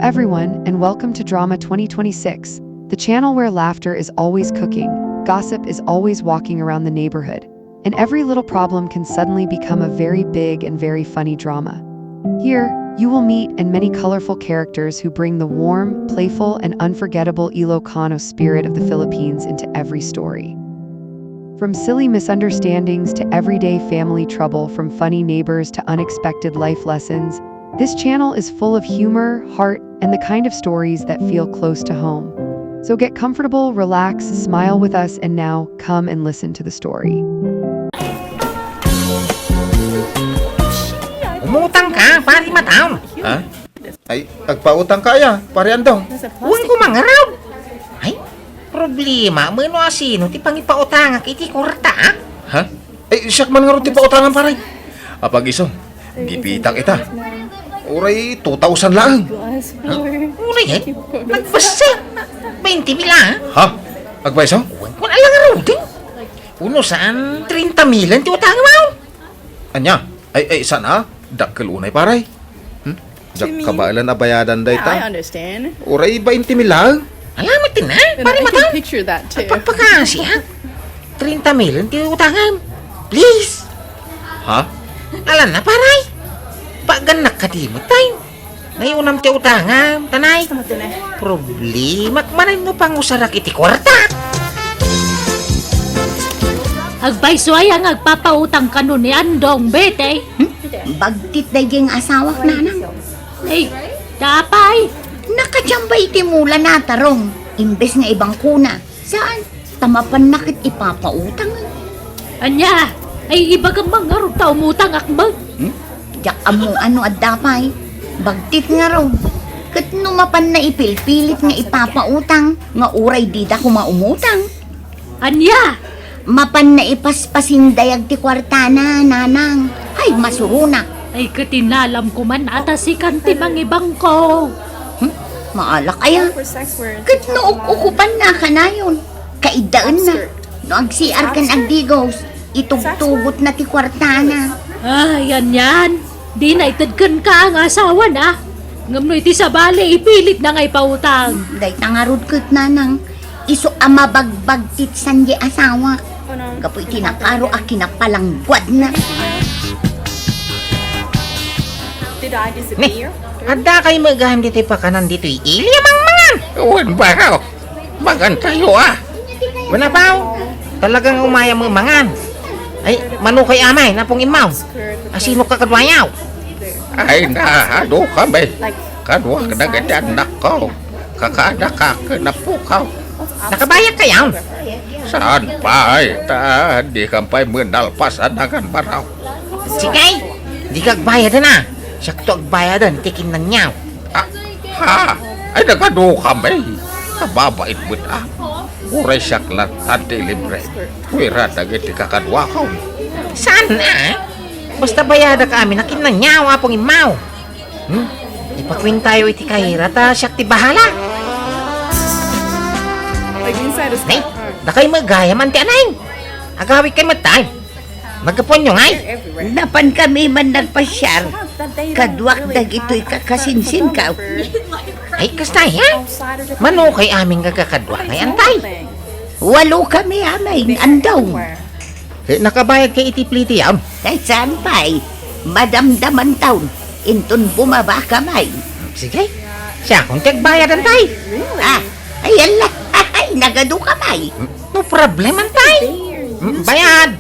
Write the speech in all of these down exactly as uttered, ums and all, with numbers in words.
everyone, and welcome to Drama twenty twenty-six, the channel where laughter is always cooking, gossip is always walking around the neighborhood, and every little problem can suddenly become a very big and very funny drama. Here, you will meet and many colorful characters who bring the warm, playful, and unforgettable Ilocano spirit of the Philippines into every story. From silly misunderstandings to everyday family trouble, from funny neighbors to unexpected life lessons, this channel is full of humor, heart, and the kind of stories that feel close to home. So get comfortable, relax, smile with us, and now come and listen to the story. Umutang ka, pari Mataw. Ha? Ay, agpautang ka aya, pari Andong. Wen ko mangarab. Ay, problema, mano a sino ti pangipautangak iti kwarta, ah? Ha? Ay, siak man ngarud ti pautangan, pare. Apag-isu, gipitak ita. Uray two thousand laeng. Ha? Uray, eh? Nagbasa. Twenty mil, ah? Ha? Agpaisu? Wen ko na lang ngarud, eh. Uno saan, treinta mil ti utangam, ah? Ania? Ay, ay, saan, ah? Dakkel unay, pare. Hmm? Diak kabaelan a bayadan dayta. I understand. Uray bainte mil laeng. Alamat din, ha? And Pare I Mataw. Can picture that too. Agpakpakasi, ha? Treinta mil ti utangam. Please. Ha? Alan na, pare. Pagannak ka di mo, tay. Nayunam ti utangam, tanay. Problema, manay no pangusarak iti kwarta. Agpaisu aya nga agpapautang kano ni Andong, Betty? Bagtit daydiay nga asawak, nanang. Ay, apay. Nakadiamba iti mula na, Tarong. Imbes nga ibangkona. Saan? Ta mapanna ket ipapautang. Ania, ay ibagam man ngarud ta umutangak met. Diak ammo no adda pay. Bagtit ngarud. Ket no mapanna ipilpilit nga ipapautang, nga uray dida koma umutang. Ania? Mapanna ipaspasindayag ti kuartana, nanang. Ay, masuronak. Ay, ket inalam ko man a ta sikan ti mangibangko. Hmm? Maalak aya. For sex work. Ket no uk-ukupanna kanayon, kaiddaenna. No ag-C R ken agdigos, itugtugotna ti kuartana. Ay, anian. Dina ited kenka nga asawana. Ngem no iti sabali, ipilitna nga ipautang. Dayta ngarud ket, nanang, isu a mabagbagtit saan diay asawak. Gapu iti nakaro a kinapalangguadna. Did I Ni, disappear? Adda kay megan ditoy pakanan ditoy ili a mangmangan. Wen, baro. Magantayo, ah. Wen, apaw. Talagang umay a mangan. Ay, mano kay amay, Apong Immaw? Asino ka kaduayaw? Ay, naadu kami. Kaduak dagiti annakko. Kakaadakak ken apokaw. Nakabayad kayon? Saan pay? Ta, di kan pay menalpas a nangan, baro. Sige, dika agbayaden a. Siakto agbayaden ti kinnaniaw. Ah, ha? Ay, nagadu kami. Nababait met a. Uray siak latta ti libre. Kuira dagiti kakaduakon. Saan a? Basta bayadak amin a kinnaniaw, Apong Immaw. Hmm? Ipakuentayo iti kayra ta siak ti bahala. Like inside a Nay, store. dakay met gayam, Anti Aneng. Agawid kay met tay. Naggapuanyo ngay? Napan kami man nagpasiar. Kaduak dagitoy kakasinsinkaw. Ay, kasta, ha? Mano kay amin nga kakaduak ngay, Antay? Walo kami amay, Andong. Eh, nakabayad kay iti plitiam? Kay saan pay? Madamdaman taon. Inton bumaba kamay. Sige. Siakon ti agbayad, Antay. Ah, ay ala. Ay, nagadu kamay. No problem, Antay. Mm, bayad.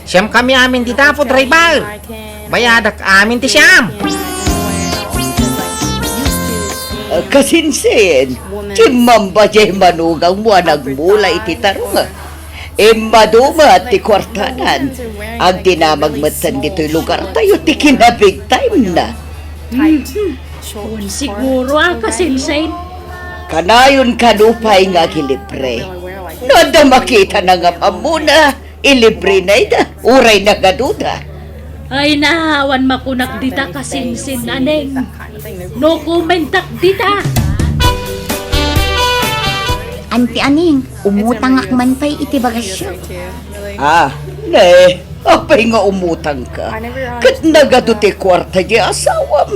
Siam kami amin ti tapo, driver. Bayadak amin ti siam. Ah, kasinsin, timmamba jay manugangmo a nagmula iti tarunga. Immadu met ti kuartanan. Agdinamag metten ditoy lugartayo ti kinabig time'na. Wen, siguro a kasinsin. Kanayon kano pay nga agilibre. No adda makita na nga ammona, ilibre na ida, uray nagaduda. Ay na, awan makunak dita kasinsin, Aneng. No commentak dita. Anti Aneng, umutangak man pay iti bagasyo. Ah, ne, apay nga umutang ka? Ket nagadu ti kuarta di asawam.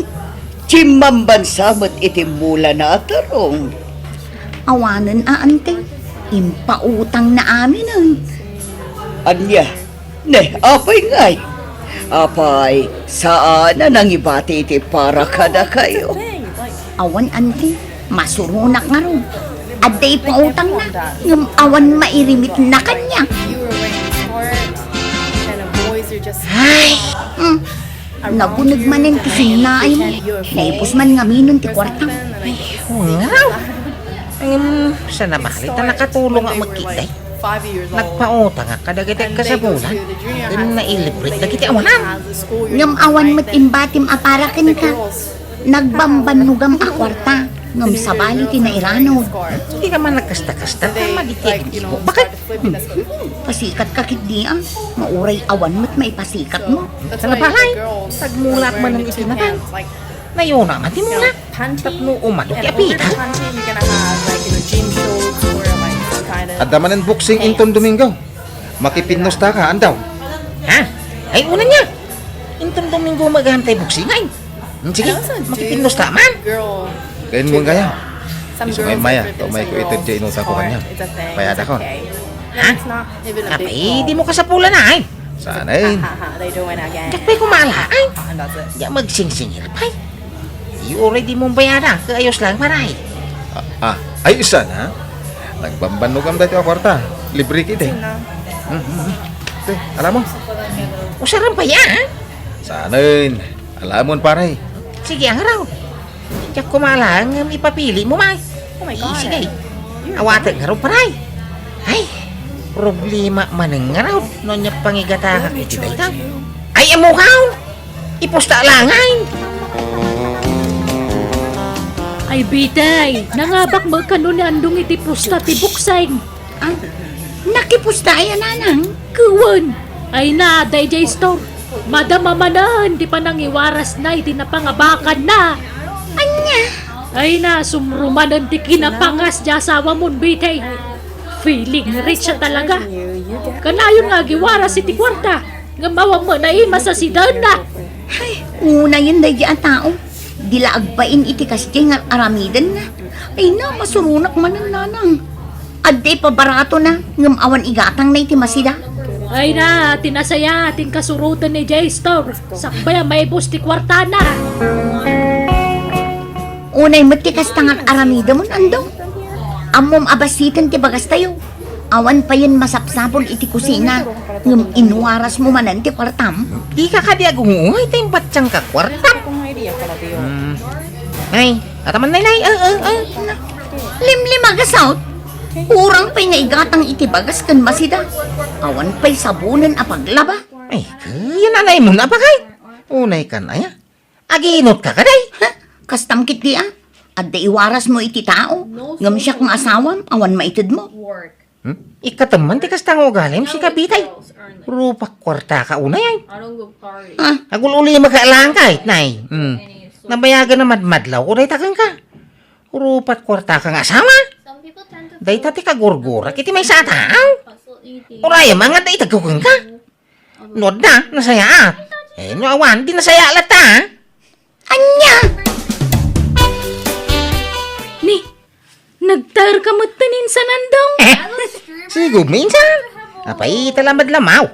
Chimmambansa met iti mulana a tarong. Awanen a, ante. Impautangna aminen. Ania? Ne, apay ngay? Apay, saan a nangibati iti para kadakayo? Awan, ante. Masuronak ngarud. Adda ipautangna, ngem awan mairimitna kaniak. Ay! Hmm. Naguneg manen ti sinnaay. Naipus man ngaminen ti kuarta. Ay, wow! Ngem, saan a bali ta nakatulong a magkita? Nagpautangak kadagiti kasapulan. Ken nailibre dagiti awanan. Ngem awan met imbatim a para kenka. Nagbambannogam a kuarta, ngem sabali ti nairanud. Dika man nagkasta-kasta, ta maditi agdibo. Bakit? Hmm. Pasikatka ketdi a. Mauray awan met maipasikatmo. Saan a bali? Tagmulak manen iti nagan. Nayona man ti mulak. Tapno umado ti apita. Adda manen boxing inton Domingo. Makipinnostaka, andaw. Ha? Ay, unay nia. Inton Domingo met gayam ti boxing, ay. Hmm, sige, makipinnosta man. Kain mo kaya? Isu may maya, ta umayko ited diay inutangko kaniak. Bayadakon. Ha? Apay, dimo kasapulan, ay. Saan, ay? Diak pay kumala, ay. Diak magsingsingir pay. Uray dimo bayada, ket ayos lang, paray. Ah, ah, ay, saan, ha? Nagbambannogam daytoy a kuarta. Libre ketdi. Hmm, hmm, hmm. Te, alamon. Usaren pay, ha? Saan, ay? Alamon, paray. Sige, ngarud. Diak kumala ngem ipapilimo man. Oh my God. Sige. Awatek ngarud, paray. Ay, problema manen ngarud no ania pangigatangak iti dayta. Ay, ammokaw! Ipusta laeng. Ay, bitay, nangabak met kano ni Andong iti pusta ti boxing. Ah, nakipusta aya, nanang? Ket wen. Ay na, daydiay store. Madama manen ti panangiwarasna iti napangabakanna. Ania? Ay na, sumrumanen ti kinapangas ti asawamon, bitay. Feeling rich siya talaga. Kanayon nga agiwaras iti kuarta, ngem awan met naimas a sidaenna. Ay, unayen daydiay a tao. Di la agbain iti kasdiay nga ar-aramidenna. Ay na, masuronak manen, nanang. Adda ipabaratona, ngem awan igatangna iti masida. Ay na, ti nasaya, ti inkasuroten ni Jay Store. Sakbay a maibus ti kuartana. Unay met ti kasta nga ar-aramidemon, Andong. Ammom a bassiten ti bagastayo. Awan payen masapsapul iti kusina, ngem inwarasmo manen ti kuartam. Dika kadi agunguay ta imbatiangka kuartam. Hmm. Ay, ataman, nay, nay, eh, eh, eh. Limlimagasawt. Kurang pay nga igatang iti bagas ken masida. Awan pay sabonen a paglaba. Ay, kayan anay mo na pa kay. Unay kan aya. Aginutka kadi? Ha? Kastam ketdi a. Adda iwarasmo iti tao. Ngem siak nga asawam, awan maitedmo. Hmm? Ikkatem man ti kasta nga ugalim, sika bitay. Rupak kuartaka unay ay. Ah. Agul-ulimaka laeng kay, nay. Hmm. Nabayagen a madmadlawko dayta kenka. Rupak kuartaka nga asawa. Dayta ti kagurgurak iti maysa a tao. Urayem nga adda itedko kenka. No adda, nasayaat. Eh, no awan, di nasayaat latta, ha? Ania? Ni, nagtaerka metten insan, Andong? Eh, sigom insan. Apay, ita lamadlamaw.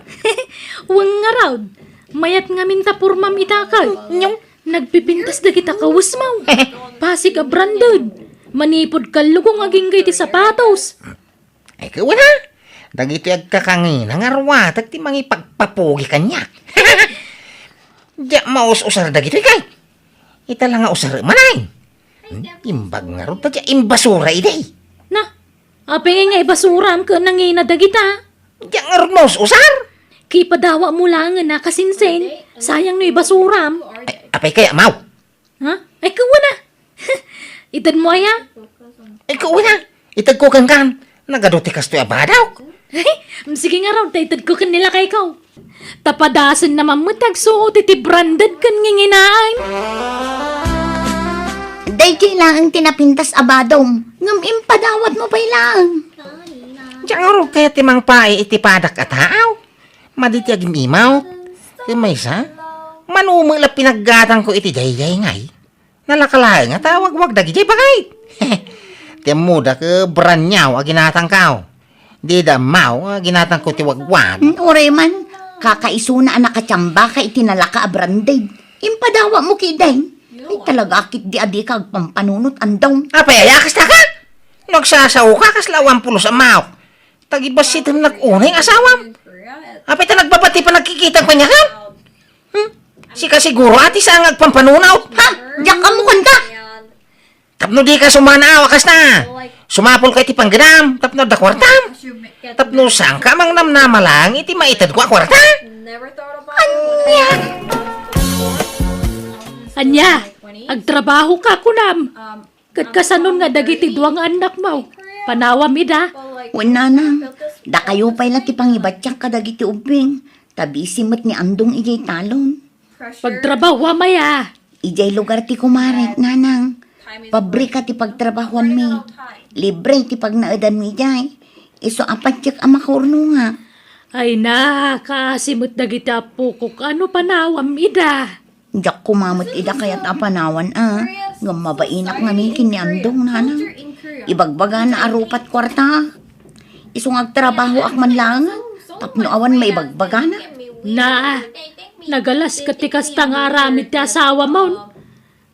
Wen ngarud, mayat ngamin ta purmam ita ket. Nyong? Nagpipintas dagita kawesmo. Pasig a branded. Manipud kallukong agingga iti sapatos. Ay, kuana, dagitoy agkakangina nga ruatek ti mangipagpapugi kaniak. Diak maus-usar dagitoy kay. Ita la nga usar manay. Hmm, imbag ngarud ta diak imbasura idi. Na, apay nga ibasuram ken nangina dagita? Diak ngarud maus-usar. Kipadawatmo laengen a kasinsin. Sayang no ibasuram. Ay, apay kaya, maw? Ha? Ay, kuana. Itedmo aya? Ay, kuana. Itedko kenkan. Nagadu ti kastoy a badawk. Sige ngarud, ta itedko ken ni lakayko. Ta padasenna man met ti agsuot iti branded ken nginginaan. Daydiay laeng ti napintas a badom, ngem impadawatmo pay laeng. Diak ngarud kayat ti mangpaay iti padak a tao. Madi ti agim-imaw. Ken maysa, mano met la pinaggatangko iti daydiay ngay. Nalaka laeng nga tawagwag dagidiay bagay. Ti ammoda ket branyaw a ginatangkaw. Dida ammaw a ginatangko ti wagwag. Hmm, uray man, kakaisuna a nakatiamba ka iti nalaka a branded. Impadawatmo ketdin. Ay, talaga ketdi a dika agpampanunot, Andong. Apay aya kasta ka? No agsasaoka, kasla awan pulos a maok. Tagibassit unay nga asawam. Apay ta nagbabati panagkikitam kaniak? Hmm? Sika siguro, ati, saan nga agpampanunot? Ha? Diak ammo kanta? Tapno dika sumanaaw a kasta. Sumapulka iti panggedam, tapno adda kuartam. Tapno saanka mangnamnama laeng iti maitedko a kuarta. Ania? Ania? Agtrabahoka, kunam? Ket kasanon nga dagiti dua nga annakmo? Panawam ida. Wen, nanang, dakayo pay la ti pangibatiak kadagiti ubbing, ta busy met ni Andong idiay talon. Pagtrabahoam aya? Idiay lugar ti kumarek, nanang. Pabrika ti pagtrabahoanmi. Libre ti pagnaedanmi idiay. Isu a patiek a makaurnongak. Ay na, kaasi met dagiti appokok. Ano panawam ida? Diak koma met ida kayat a panawan a, ngem mabainak ngamin ken ni Andong, nanang. Ibagbagana a rupat kuarta. Isu nga agtrabahoak man laeng, tapno awan maibagbagana. Na, nagalas ket ti kasta nga aramid ti asawamon.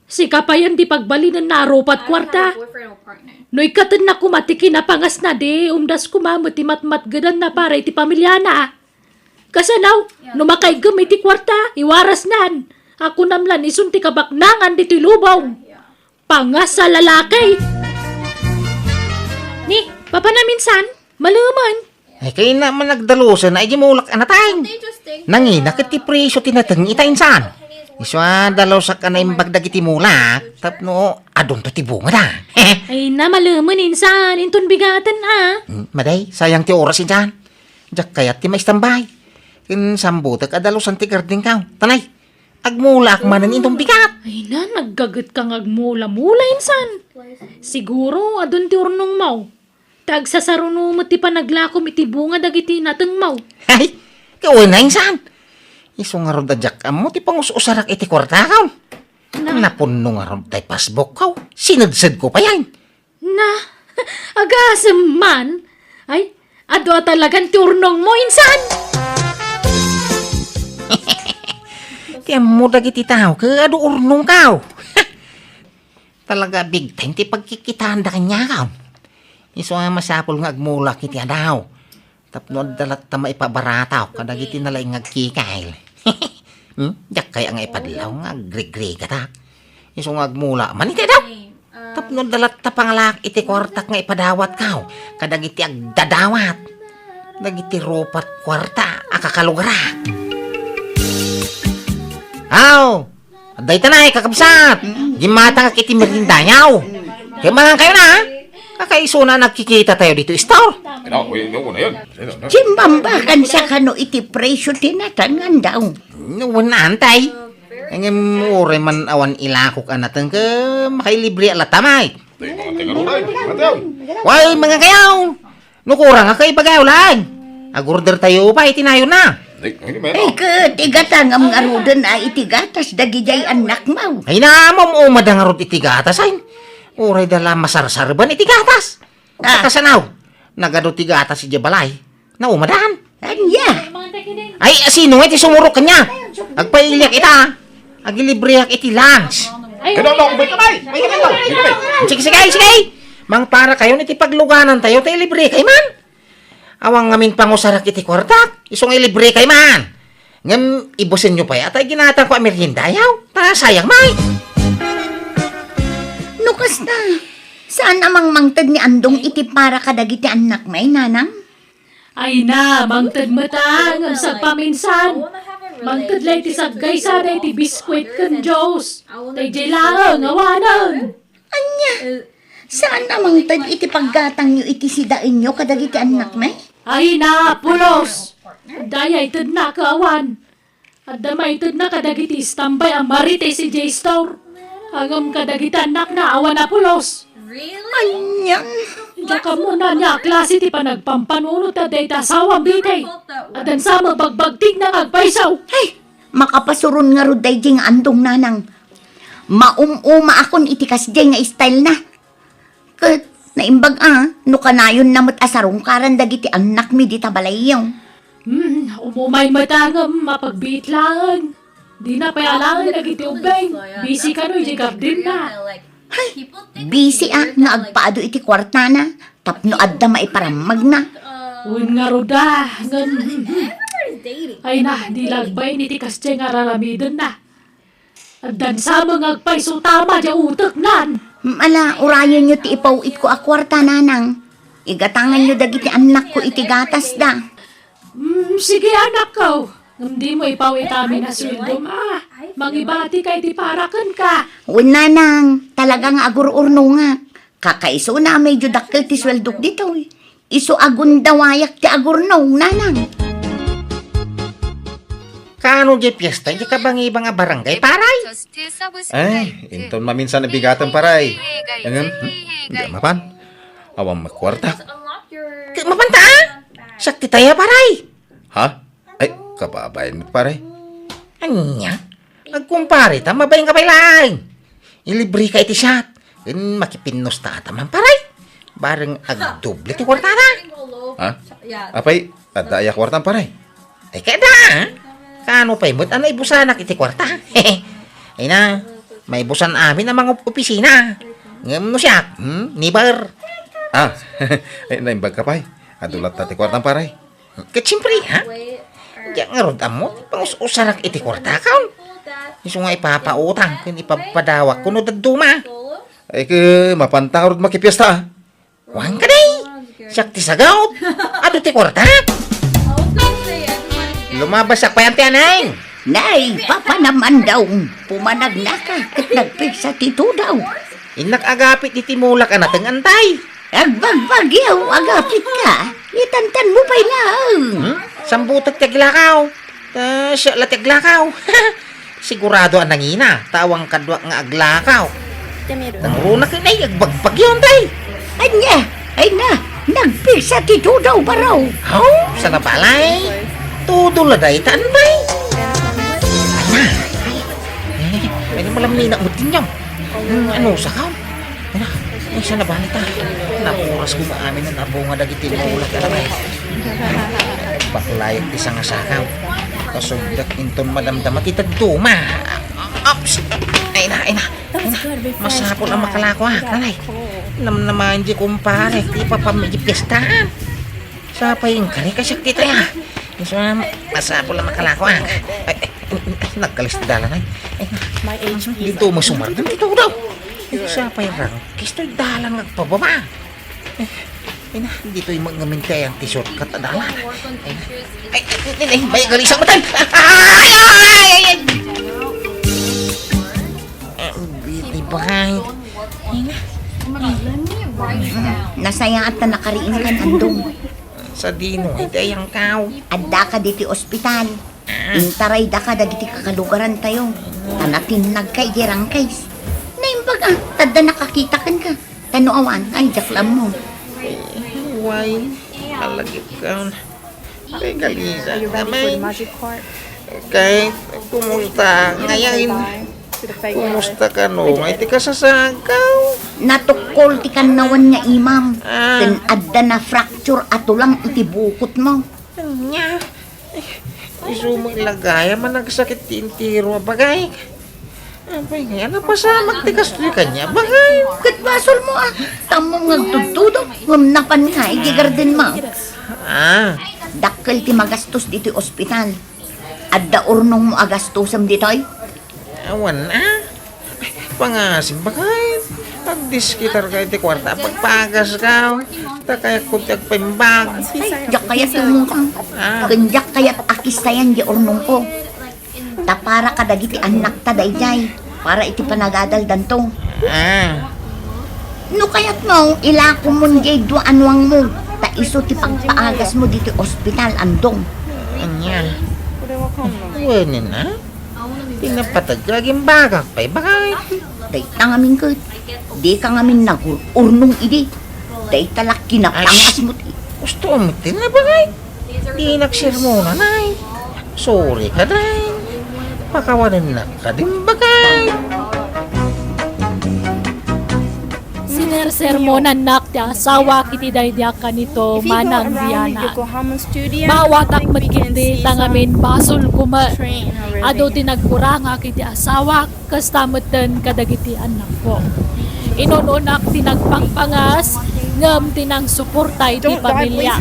Sika payen ti pagbalinenna a rupat kuarta. No ikkatenna koma ti kinapangasna, di umdas koma met ti matmatgedanna para iti pamiliana. Kasano? No makaiggem iti kuarta, iwarasnan. A kunam lan isun ti kabaknangan ditoy lubong. Pangas a lalaki! Ni, papanam insan? Malemen. Ay, kayatna man agdalusen a idi mulak a nateng. Nangina ket ti presyo ti nateng ita insan. Isu a dalusak a naimbag dagiti mulak tapno adunto ti bungada. Ay na, malemen insan, inton bigaten a. Hmm, maday, sayang ti oras insan. Diak kayat ti maistambay. Ken sambutek a dalusan ti gardengko. Tanay, agmulaak manen inton bigat. Ay na, naggagetka nga agmula-mula insan. Siguro, adun ti urnongmo. Ta agsasaruno met ti panaglakom iti bunga dagiti natengmo. Ay, kawen a insan. Isu ngarud a diak ammo ti pangus-usarak iti kuartako. Na. Napunno ngarud tay passbookko. Sinedsedko payen. Na, agasem man. Ay, adu a talagan ti urnongmo, insan. Ti ammo dagiti tao, ket adu urnongko. Talaga, big time ti pagkikitaanda kaniak. Isu a masapul nga agmulak iti adaw. Tapno adda latta maipabaratak kadagiti nalaing nga agkikil. Hmm? Diak kayat nga ipadlaw nga agrigrigatak. Isu nga agmula man iti adaw. Tapno adda latta pangalak iti kuartak nga ipadawatko kadagiti agdadawat. Dagiti rupat kuarta a kakalugarak. Aw! Adda ita nay, kakabsat! Mm. Gimmatangak iti meriendayo. Kaya mangan kayo na, ha? Kakaisuna a nagkikitatayo ditoy store. Ano, uy, ano, ano yan? Ano, ano? Simbambakan sa kano iti presyo ti nateng nga adaw. No, wen, antay. Ngem uray man awan ilakok a nateng ket makailibre a latta, may. Tayo, mga taga Roday, mga tayo. Way, mga kayaw! No kurang a kaibagayo laeng. Agorder tayo pa iti nayona. Ay, ay, may Ay, ket igatangam ngaruden a iti gatas dagidiay annakmo. Ay, naamam umada ngarud iti gatas, ay. Uray da la masarsarban iti gatas. Ah. Kasanaw, nagadu ti gatas iti balay. Naumadan. Ania? Ay, sino nga iti sumurok kanya? Agpailiak ita. Agilibreak iti lunch. Ay, Kaya daw, ay, ubay ka, bay! Ubay ka, bay! Ubay ka, bay! Sige, sige, sige! Mangpara kayo iti pagluganan tayo, ta ilibre kay man. Awan ngamin pangusarak iti kuartak, isu nga ilibre kay man. Ngem ibusen nyo pay, atay ginatang ko a merienda, ayaw. Ta sayang, may. No kasta, saan a mangmangted ni Andong iti para kadagiti annak, may, nanang? Ay na, mangted met a, ngem sagpaminsan. Mangted la iti saggaysada iti biskuit ken juice. Daydiay laeng, awanen. Ania? Saan a mangted iti paggatangyo iti sidaenyo kadagiti annak, may? Ay na, pulos! Dayay tedna kaawan. Adda maitedna kadagiti istambay a Marites idiay store. Ngem kadagiti annakna awan a pulos. Really? Anian? Diak ammo ania a klase ti panagpampanunot ta dayta asawam ditoy. Addan sa mabagbagtigna nga agpayso. Hey! Makapasuron ngarud daydi nga andong, nanang. Maum-umaakon iti kasdiay nga style na. Ket naimbag a, no kanayonna met a sarungkaran dagiti annakmi dita balayyo. Hmm, umumay met a ngem mapagbiit laeng. Dina pay alaen dagiti ubbing. Busy kano iti gardenna. Busy a nga agpaadu iti kuartana tapno adda maiparammagna. Wen ngarud a, ngem, ay na, di laeng bain iti kasdiay nga ar-aramidenna. Addan sa nga agpayso tama diay uteknan. Ala, urayenyo ti ipaw-itko a kuarta, nanang. Igatanganyo dagiti annakko iti gatasda. Mm, sige, anakko. Ngem dimo ipaw-it amin a sueldom a. Mangibatika iti para kenka. Wen, nanang, talaga nga agur-urnongak. Kakaisuna a medyo dakkel ti sueldok ditoy. Isu a gundawayak ti agurnong, nanang. Kaano diay fiesta diay kabangibang a barangay, paray? Ay, inton maminsan a bigaten, paray. Ngem, hmm? Di mapan. Awan met kuarta. Ket mapanta, a? Siak ti taya, paray. Ha? Ay, kababain met, paray. Ania? Agkumpare ta, mabain ka pay laeng. Ilibreka iti shot. Ken makipinnusta ta man, paray. Bareng agdoble ti kuartada. Ha? Apay, adda aya kuartam, paray? Ay, kada, a? Kaano pay met a naibusanak iti kuarta? Ay na, maibusan amin a mangopisina. Ngem no siak, hmm, never. Ah, ay, naimbag ka pay. Adu latta ti kuartam, paray. Ket siempre, ha? Diak ngarud ammo ti pangus-usarak iti kuartakaw. Isu nga ipapautang ken ipapadawak kuno dadduma. Ay, ket mapanta ngarud makipiesta, a? Wen kadi, siak ti sagaw. Adu ti kuarta. Lumabas siak pay, anti, anay. Nay, Papa Namandong, pumanagnaka ket nagpigsa ti tudaw. Innak agapit iti mulak a nateng, antay. Agbagbagyo, agapit ka. Itantan mo pay laeng. Hmm? Sambutek ti aglakaw. Ta, siak la ti aglakaw. Sigurado a nangina, ta awan kaduak nga aglakaw. Nangruna ket nay, agbagbagyo, antay. Ania, ay na, nagpigsa ti tudaw, baro. Haw, sana balay. Tudo la dayta, antay. Ay na. Eh, ay na, malamnina met ti inyam. Hmm, ano, sakaw? Ay na, ay, sana balay ta. Napuras ko maamin a nabunga dagiti mulak a labay. Baklayak ti sangasakaw. Kasubdak inton madamdama ti dadduma. Ops! Ay na, ay na. Ay na. Masapul a makalako, a, nanay. Namnamaen diay kumpare, ti ipapam iti piestaan. Sapay inkari, kasiak ti taya. Isu a, masapul a makalako, a. Ay, ay, ay, nagkalis ti dalan, ay. Ay, dito mo sumardeng dito daw. Isu sapay rangkis toy dalan nga agpababa. Ay, ay na, ditoy met ngamin ti ayan ti shortcut a dalan. Ay, ay, ay, ay, ay, bay, galisang matan. Ay, ay, ay, ay. Ay, di ba? Ay na. Nasayaat ta nakariingkan, Andong. Sadino, iti ayangkaw. Addaka diti ospital. Intaraydaka dagiti kakalugarantayo. Ta natinnagka iti rangkis. Naimbag a, ta adda nakakita kenka. Ta no awan, ay, diak la ammo. Way, alagipkon. Ay, galisang naman. Kay, kumusta? Ngayon, kumusta kano? Ay, ti kasasagkaw. Natukkol ti kannawan nga imam. Ah. Ken adda na-fracture a tulang iti bukotmo. Ania? Isu met la gayam a nagsakit ti entero a bagayk. Apay nga, napasamak ti kastoy kaniak, bagay. Ket basolmo a, ta ammom nga agtudtudo, ngem napanka iti gardenmo. Ah. Dakkel ti magastos ditoy ospital. Adda urnongmo a gastosem ditoy? Awan a. Pangasim, bagay. Agdiskitarka iti kuarta, pagpagaska. Ta kayatko ti agpaimbag. Ay, diak kayat ti umutang. Ah. Ken diak kayat a kistayan diay urnongko. Ta para kadagiti annakta daydiay, para iti panagadaldanto. Ah. No kayatmo, ilakomon diay dua a nuangmo, ta isu ti pagpaagasmo ditoy ospital, Andong. Ania? Wen a? Pinapateg nga agimbagak pay, bagay. Dayta ngamin ket, dika ngamin nagur-urnong idi. Dayta la kinapangasmo ti. Gusto mo ti na, bagay? Dinak sermonan, ay. Sorry ka, day. Pakawanennak kadin, bagay. Sersermonannak ti asawak iti daydiak kanito, manang Diana. Maawatak met ketdi ta ngamin basol koma. Adu ti nagkurangak iti asawak, kasta metten kadagiti annakko. Inun-unak ti nagpangpangas, ngem ti nangsuporta iti pamilia.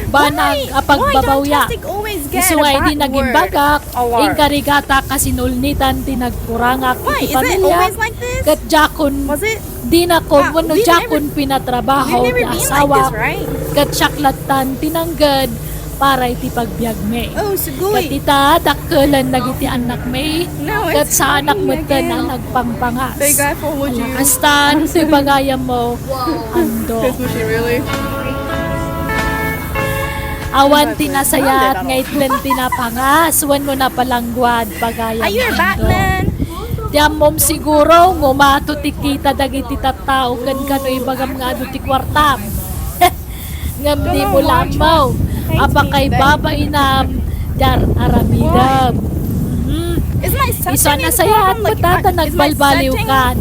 Banag a pagbabawiak. Isu nga idi nagimbagak, inkarigatak a sinulnitan ti nagkurangak iti pamilia, ket diakon Dinakon wenno diakon pinatrabaho ti asawak, ket siak lattan ti nangged para iti pagbiagmi. Ket ita, dakkelan dagiti annakmi, ket saanak metten a nagpangpangas. Ala, kastan ti pagayammo, Ando. Awan ti nasayaat nga itlen ti napangas wenno napalangguad, pagayam Ando. Ti ammom siguro nga umato ti kita dagiti tattao ken kano ibagam nga adu ti kuartam. Ngem dimo la ammo a pakaibabainam ti ar-aramidem. Mhm. Isu a nasayaat met ta nagbalbaliwkan.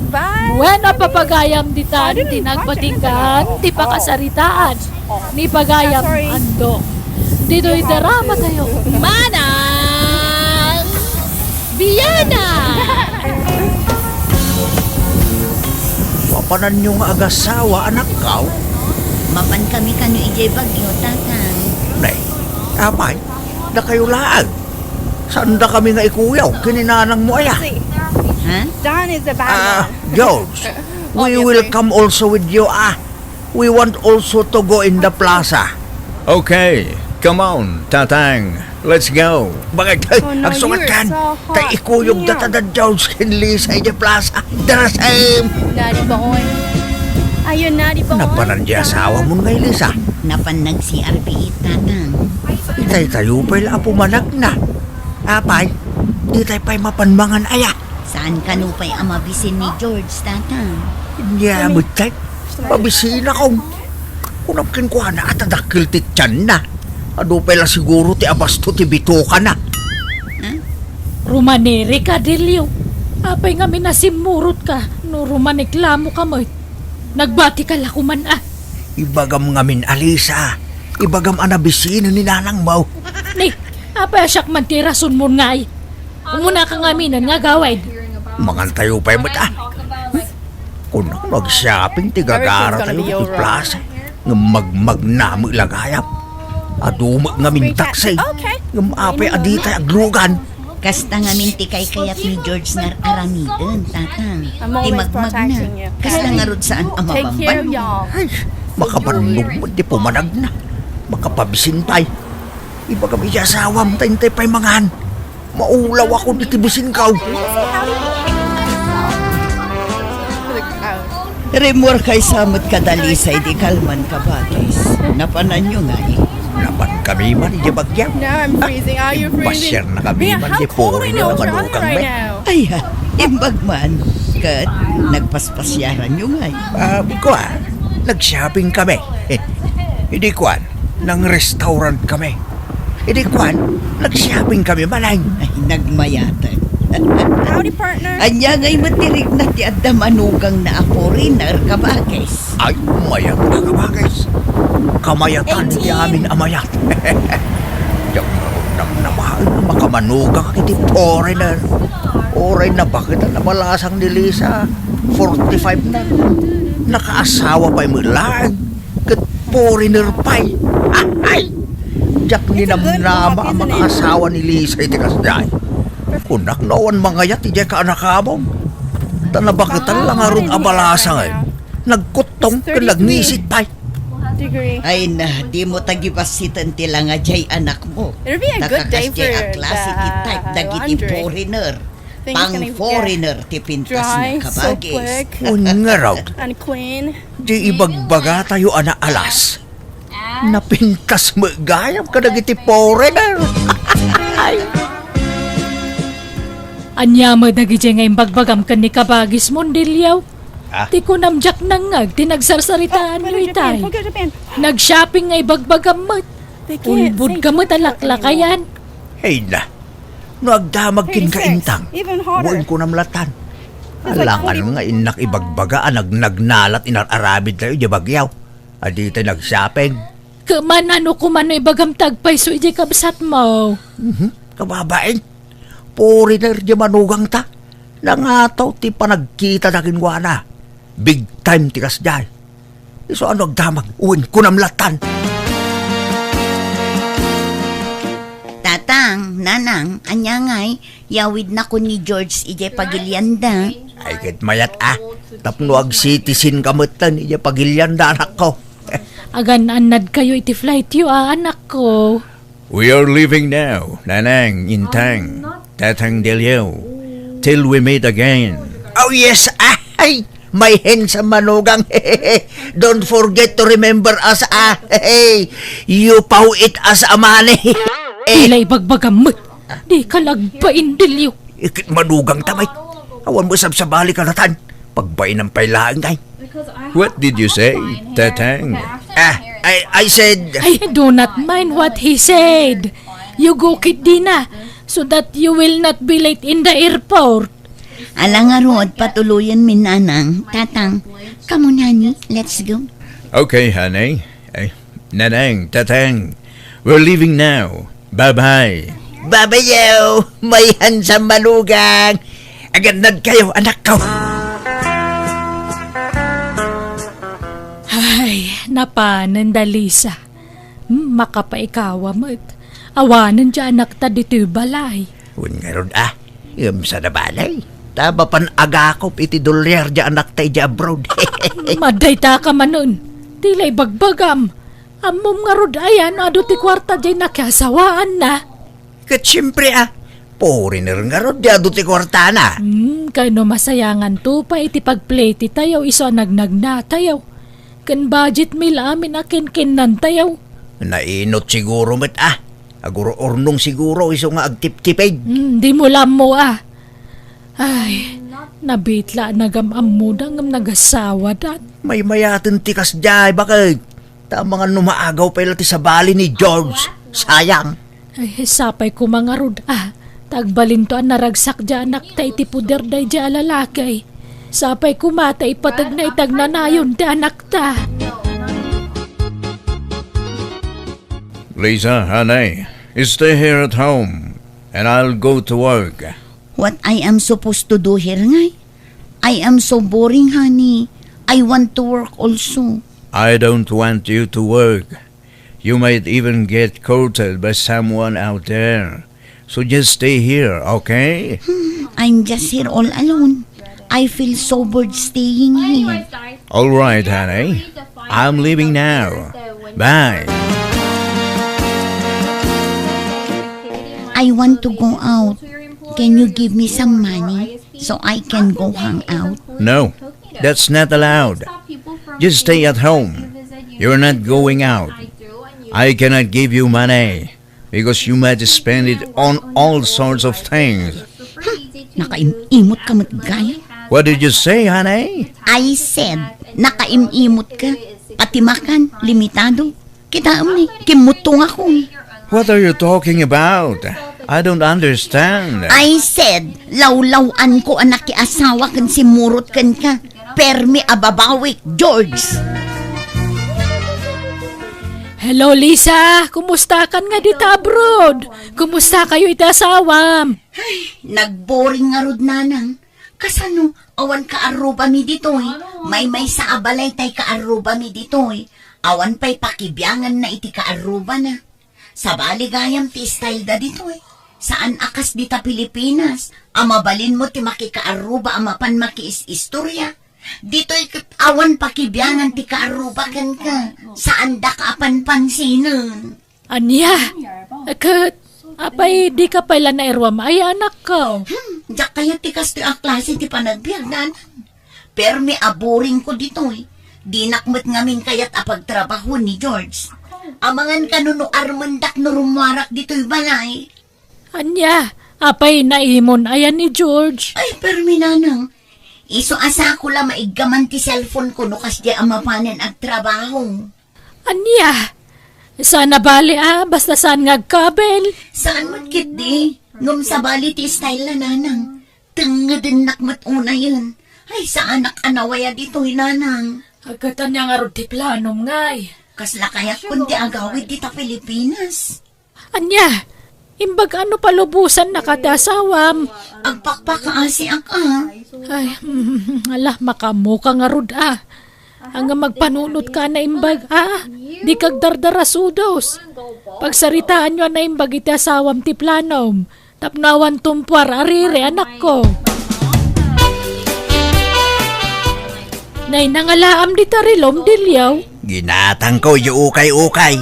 Wenno, papagayam ditan ti nagpatinggaan ti pakasaritaan ni pagayam Ando. Ditoy drama tayo. Manang Biana! Mapananyo nga agasawa, anakkaw? Mapan kami kano idiay Baguio, Tatang. Nay, apay, dakayo laeng. Saanda kami nga ikuyaw ken ni nanangmo aya. Ha? Ah, George, we will come also with you, ah. We want also to go in the plaza. Okay, come on, Tatang. Let's go. Bakit? Agsukat kan. Ta ikuyog data da George ken Lisa iti plaza. The same. Naughty boy. Are you naughty boy? Napanan di asawamon nga, Lisa? Napan nag-C R B it, Tatang. Itay tayo pay la a pumanagna. Apay, ditay pay mapan mangan aya. Saan kano pay a mabisin ni George, Tatang? Nia met tay, mabisinakon. Kunam kenkuana a ta dakkel ti tianna. Adu pay la siguro ti abasto ti bitokana. Huh? Rumanirika, Delio. Apay ngamin a simmurotka no rumanikla mo ka met? Nagbatika la koman a. Ibagam ngamin a, Lisa. Ibagam a nabisinen ni nanangmo. Ni, apay a siak man ti rasonmon ngay? Umunaka ngaminen nga agawid. Mangantayo pay met a. Kunak no ag-shopping ti gagaratayo iti plaza. Ngem magmagna met la gayam. Adu met ngamin taksi. Ngem apay a ditay aglugan? Kasta ngamin ti kaykayat ni George nga ar-aramiden, Tatang. Ti magmagna, kasta ngarud saan a mabambannog. Ay, makabannog met ti pumanagna. Makapabisin pay. Ibagam iti asawam ta intay pay mangan. Maulawakon iti bisinko. Rimmuarkay sa met kada Lisa idi kalman, kabagis. Napananyo ngay? Napan kami man idi bagya. Now I'm freezing. Are you freezing? Impasiar na kami man di puri nga manugang mi. Ay, ha, imbag man. Ket nagpaspasiaran yo ngay? Ah, kua, nag-shopping kami. Idi kuan, nang-restaurant kami. Idi kuan, nag-shopping kami manen. Ay, nagmayaten. Howdy, partner. Ania ngay met ti rikna ti adda manugangna a foreigner, kabagis? Ay, mayat nga kabagis. Kamayatan ti amin a mayat. Diak ngarud namnamaen a makamanugang iti foreigner. Uray nabaket a nabalasang ni Lisa, forty-five na. Nakaasawa pay met laeng. Ket foreigner pay. Ay! Diak ninamnama a makaasawa ni Lisa iti kasdiay. Kunak no awan mangayat idiay kaanakamon. Ta nabaketan la ngarud a balasang, eh. Nagkuttong ken nagngisit pay. Ay na, dimo ta gibassiten ti langa diay anakmo. Ta kakas diay a klase ti type dagiti foreigner. Pang-foreigner ti pintasna, kabagis. Wen ngarud. Di ibagbagatayo a naalas. Napintas met gayam kadagiti foreigner. Ay. Ania met dagiti nga imbagbagam ken ni kabagis, Mondilio? Ah? Ti kunam diak nangngeg ti nagsarsaritaanyo itay. Nag-shopping nga ibagbagam met. Ulbod ka met a laklakayan. Hey na. No agdamag kenka, Intang, wen kunam latan. Alangan nga innak ibagbaga a nagnagnalat inar-aramid tayo idiay Baguio. A ditay nag-shopping. Kaman, ano koma no ibagam ti agpayso idiay kabsatmo? Mhm. Kababain. Foreigner diay manugangta. Nangataw ti panagkitana kenkuana. Big time ti kasdiay. Isu ano agdamag, wen kunam latan. Tatang, nanang, ania ngay, yawidnakon ni George idiay pagilianda. Ay, ket mayat a, tapno ag-citizen ka metten idiay pagilianda, anakko. Agan-annadkayo iti flightyo a, anakko. We are leaving now, Nanang, Intang, Tatang Delio, till we meet again. Oh yes, ay, my handsome manugang. Don't forget to remember us, ah. You paw it as a money. Tila ibagbagam met. Dika la agbain, Delio. Ikit manugangta met. Awan met sabsabali kadatan. Pagbainam pay laeng, ay. What did you say, Tatang? Ah, I, I said, I do not mind what he said. You go ketdina, so that you will not be late in the airport. Ala ngarud, patuloyenmi, nanang. Tatang, come on, honey, let's go. Okay, honey. Ay, Nanang, Tatang, we're leaving now. Bye-bye. Bye-bye, yo. My handsome manugang. Agannadkayo, anakko. Ay, napanen da Lisa. Hmm, makapaikawa met. Awanen diay anakta ditoy balay. Wen ngarud, ah. Ngem saan a balay. Ta mapan agakop iti dolyar diay anakta idiay abroad. Madayta ka manen. Tila ibagbagam. Ammom ngarud aya no adu ti kuarta diay nakiasawaanna? Ket siempre, ah, foreigner ngarud diay adu ti kuartana. Hmm, kano masayanganto pay iti pagplete tayo isu a nagnagna tayo. Ken budget mi la amin a kinkinnantayo. Nainot siguro met, ah. Agururnong siguro isu nga agtiptipid. Hmm, dimo la ammo, ah. Ay, nabitla a nagam-ammoda ngem nagasawadan. Maymayaten ti kasdiay, baket. Ta amangan no maagaw pay la ti sabali ni George. Sayang. Ay, sapay koma ngarud, ah. Ta agbalinto a naragsak diay anakta iti poder daydiay a lalaki. Sapay koma ta ipategna iti agnanayon ti anakta. Lisa, honey, stay here at home, and I'll go to work. What I am supposed to do here, ngay? I am so boring, honey. I want to work also. I don't want you to work. You might even get courted by someone out there. So just stay here, okay? Hmm, I'm just here all alone. I feel so bored staying here. All right, honey. I'm leaving now. Bye. I want to go out. Can you give me some money so I can go hang out? No, that's not allowed. Just stay at home. You're not going out. I cannot give you money because you might spend it on all sorts of things. Nakaim-imot ka met gayam. What did you say, honey? I said, nakaim-imot ka. Pati makan, limitado. Kitaem ni, kimmutto nga kun. What are you talking about? I don't understand. I said, lawlaw-anko a nakiasawa ken simmurot kenka. Permi a babawik, George. Hello, Lisa. Kumusta kan nga dita abroad? Kumusta kayo iti asawam? Ay, nagboring ngarud, nanang. Kasano, awan kaarrubami ditoy? Maymaysa a balay tay kaarrubami ditoy. Awan pay pakibianganna iti kaarrubana. Sabali gayam ti style da ditoy. Saan a kas dita Pilipinas, a mabalinmo ti makikaarruba a mapan makiis-istorya. Ditoy ket awan pakibiangan ti kaarruba kenka. Saan daka a panpansinen. Ania? Ket, apay, di ka pay la nairuam aya, anakko? Hmm, diak kayat ti kastoy a klase ti panagbiag, nanang. Permi a boring ko ditoy. Dinak met ngamin kayat a pagtrabahoen ni George. Amangan kano no armendak no rummuarak ditoy balay. Ania, apay naimon aya ni George? Ay, permi, nanang. Isu a sako la maiggaman ti cellphone ko no kasdiay a mapanen agtrabaho. Ania? Saan a bali a, basta saan nga agkabel? Saan met ketdi? Ngem sabali ti style na, nanang. Tengngedennak met unayen. Ay, saanak a nawaya ditoy, nanang. Agkatan niya ngarud ti planom, ngay. Kasla kayat kun ti agawid dita Pilipinas. Ania? Imbag ano palubosan na ka ti asawam? Agpakpakaasiak, a. Ay, mm, ala, makaammoka ngarud, a. Ania nga magpanunot ka a naimbag, a? Dika agdardarasudos. Pagsaritaanyo a naimbag iti asawam ti planom. Tapno awan tumpuar a riri, anakko. Nay, nangalaam dita rilom, Dilio. Ginatangko, iti ukay-ukay.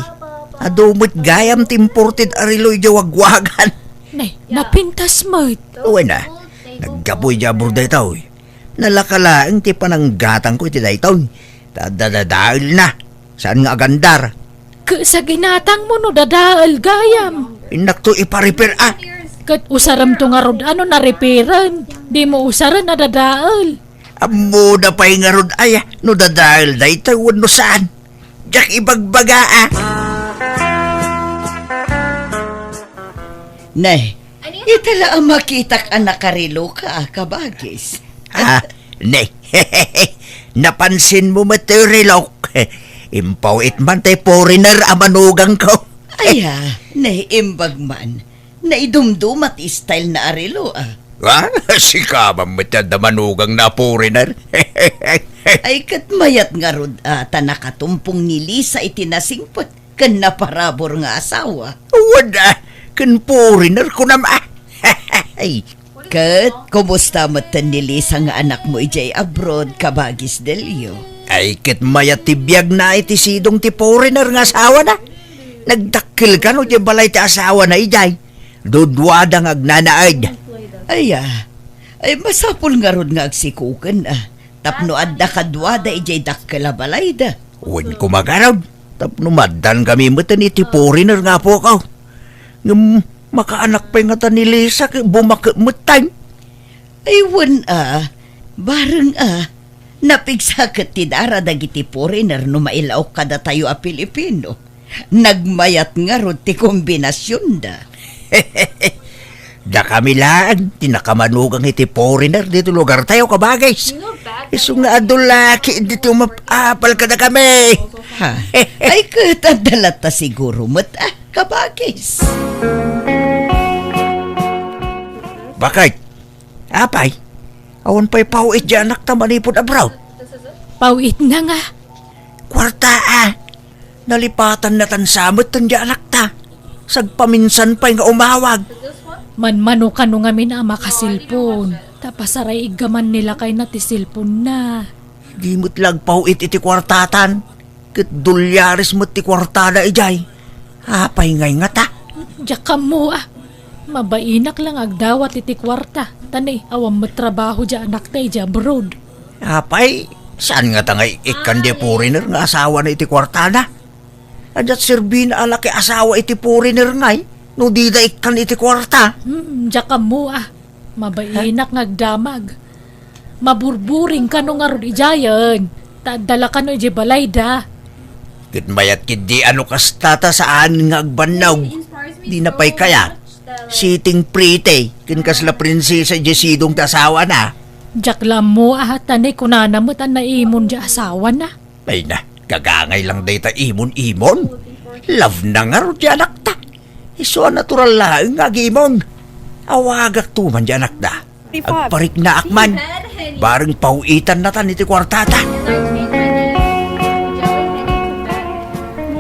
Adu met gayam ti imported a relo iti wagwagan. Nay, napintas met. Wen a, naggapu iti abroad daytoy. Nalaka laeng ti pananggatangko iti daytoy. Ta dadadaelna. Saan nga agandar? Ket sa ginatangmo no dadael gayam. Innakto ipa-repair, a. Ket usaremto ngarud a no na-repairen. Dimo usaren a dadael. Ammona pay ngarud aya no dadael daytoy wenno saan. Diak ibagbaga, a. Ne, ita la a makitak a nakareloka, a, kabagis. A, ne. Napansinmo met ti relok. Impaw-it man ti foreigner a manugangko. Aya, naimbag man. Naidumduma ti style na a relo, a. A, sika man met ti adda manugangna a foreigner. Ay, ket mayat ngarud, a, ta nakatumpong ni Lisa iti nasingpet ken naparabur nga asawa. Wen a, ken foreigner kunam, a. Ket kumusta metten ni Lisa nga anakmo idiay abroad, kabagis Delio? Ay, ket mayat ti biagna iti sidong ti foreigner nga asawana. Nagdakkel kano idiay balay ti asawana idiay. Duduada nga agnanaed. Aya, ay masapul ngarud nga agsikoken, a. Tapno adda kaduada idiay dakkel a balayda. Wen koma ngarud, tapno maaddaan kami metten iti foreigner nga apok. Ngem makaanak pay ngata ni Lisa ket bumaket metten. Ay, wen a, bareng a, napigsa ket ti dara dagiti foreigner no mailaok kadatayo a Pilipino. Nagmayat ngarud ti kombinasionda. Dakami laeng ti nakamanugang iti foreigner ditoy lugartayo, kabagis. Isu nga adu la ket ditoy umap-apal kadakami. Ha? Ay, ket adda latta siguro met, a, kabagis. Baket? Apay, awan pay paw-it diay anakta manipud abroad? Paw-itna nga. Kuarta, a. Nalipatannatan sa metten diay anakta. Sagpaminsan pay nga umawag. Manmano kano ngamin a makaselpon. Ta pasaray-iggaman ni lakayna ti selponna. Di met la agpaw-it iti kuartatan. Ket dolyares met ti kuartada idiay. Apay ngay ngata? Diak ammo, a. Mabainak la nga agdawat iti kuarta. Ta ne, awan met trabaho diay anakta idiay abroad. Apay, saan ngata nga ikkan diay foreigner nga asawana iti kuartada? Adda serbina a laki asawa iti foreigner ngay, no dida ikkan iti kuarta? Hmm, diak ammo, a. Mabainak nga agdamag. Maburburing kano ngarud idiayen, ta adda la kano idiay balayda. Ket mayat ketdi a no kasta ta saan nga agbannog. Dina pay kayat. Sitting pretty, ken kasla prinsesa idiay sidong ti asawana. Diak la ammo, a, ta ne kunana met a naimon diay asawana. Ay na, gagangay lang dayta imon-imon. Love na ngarud diay anakta. Isu a natural laeng nga agimon. Awagakto man diay anakda. Agpariknaak man. Bareng paw-itannatan iti kuartada.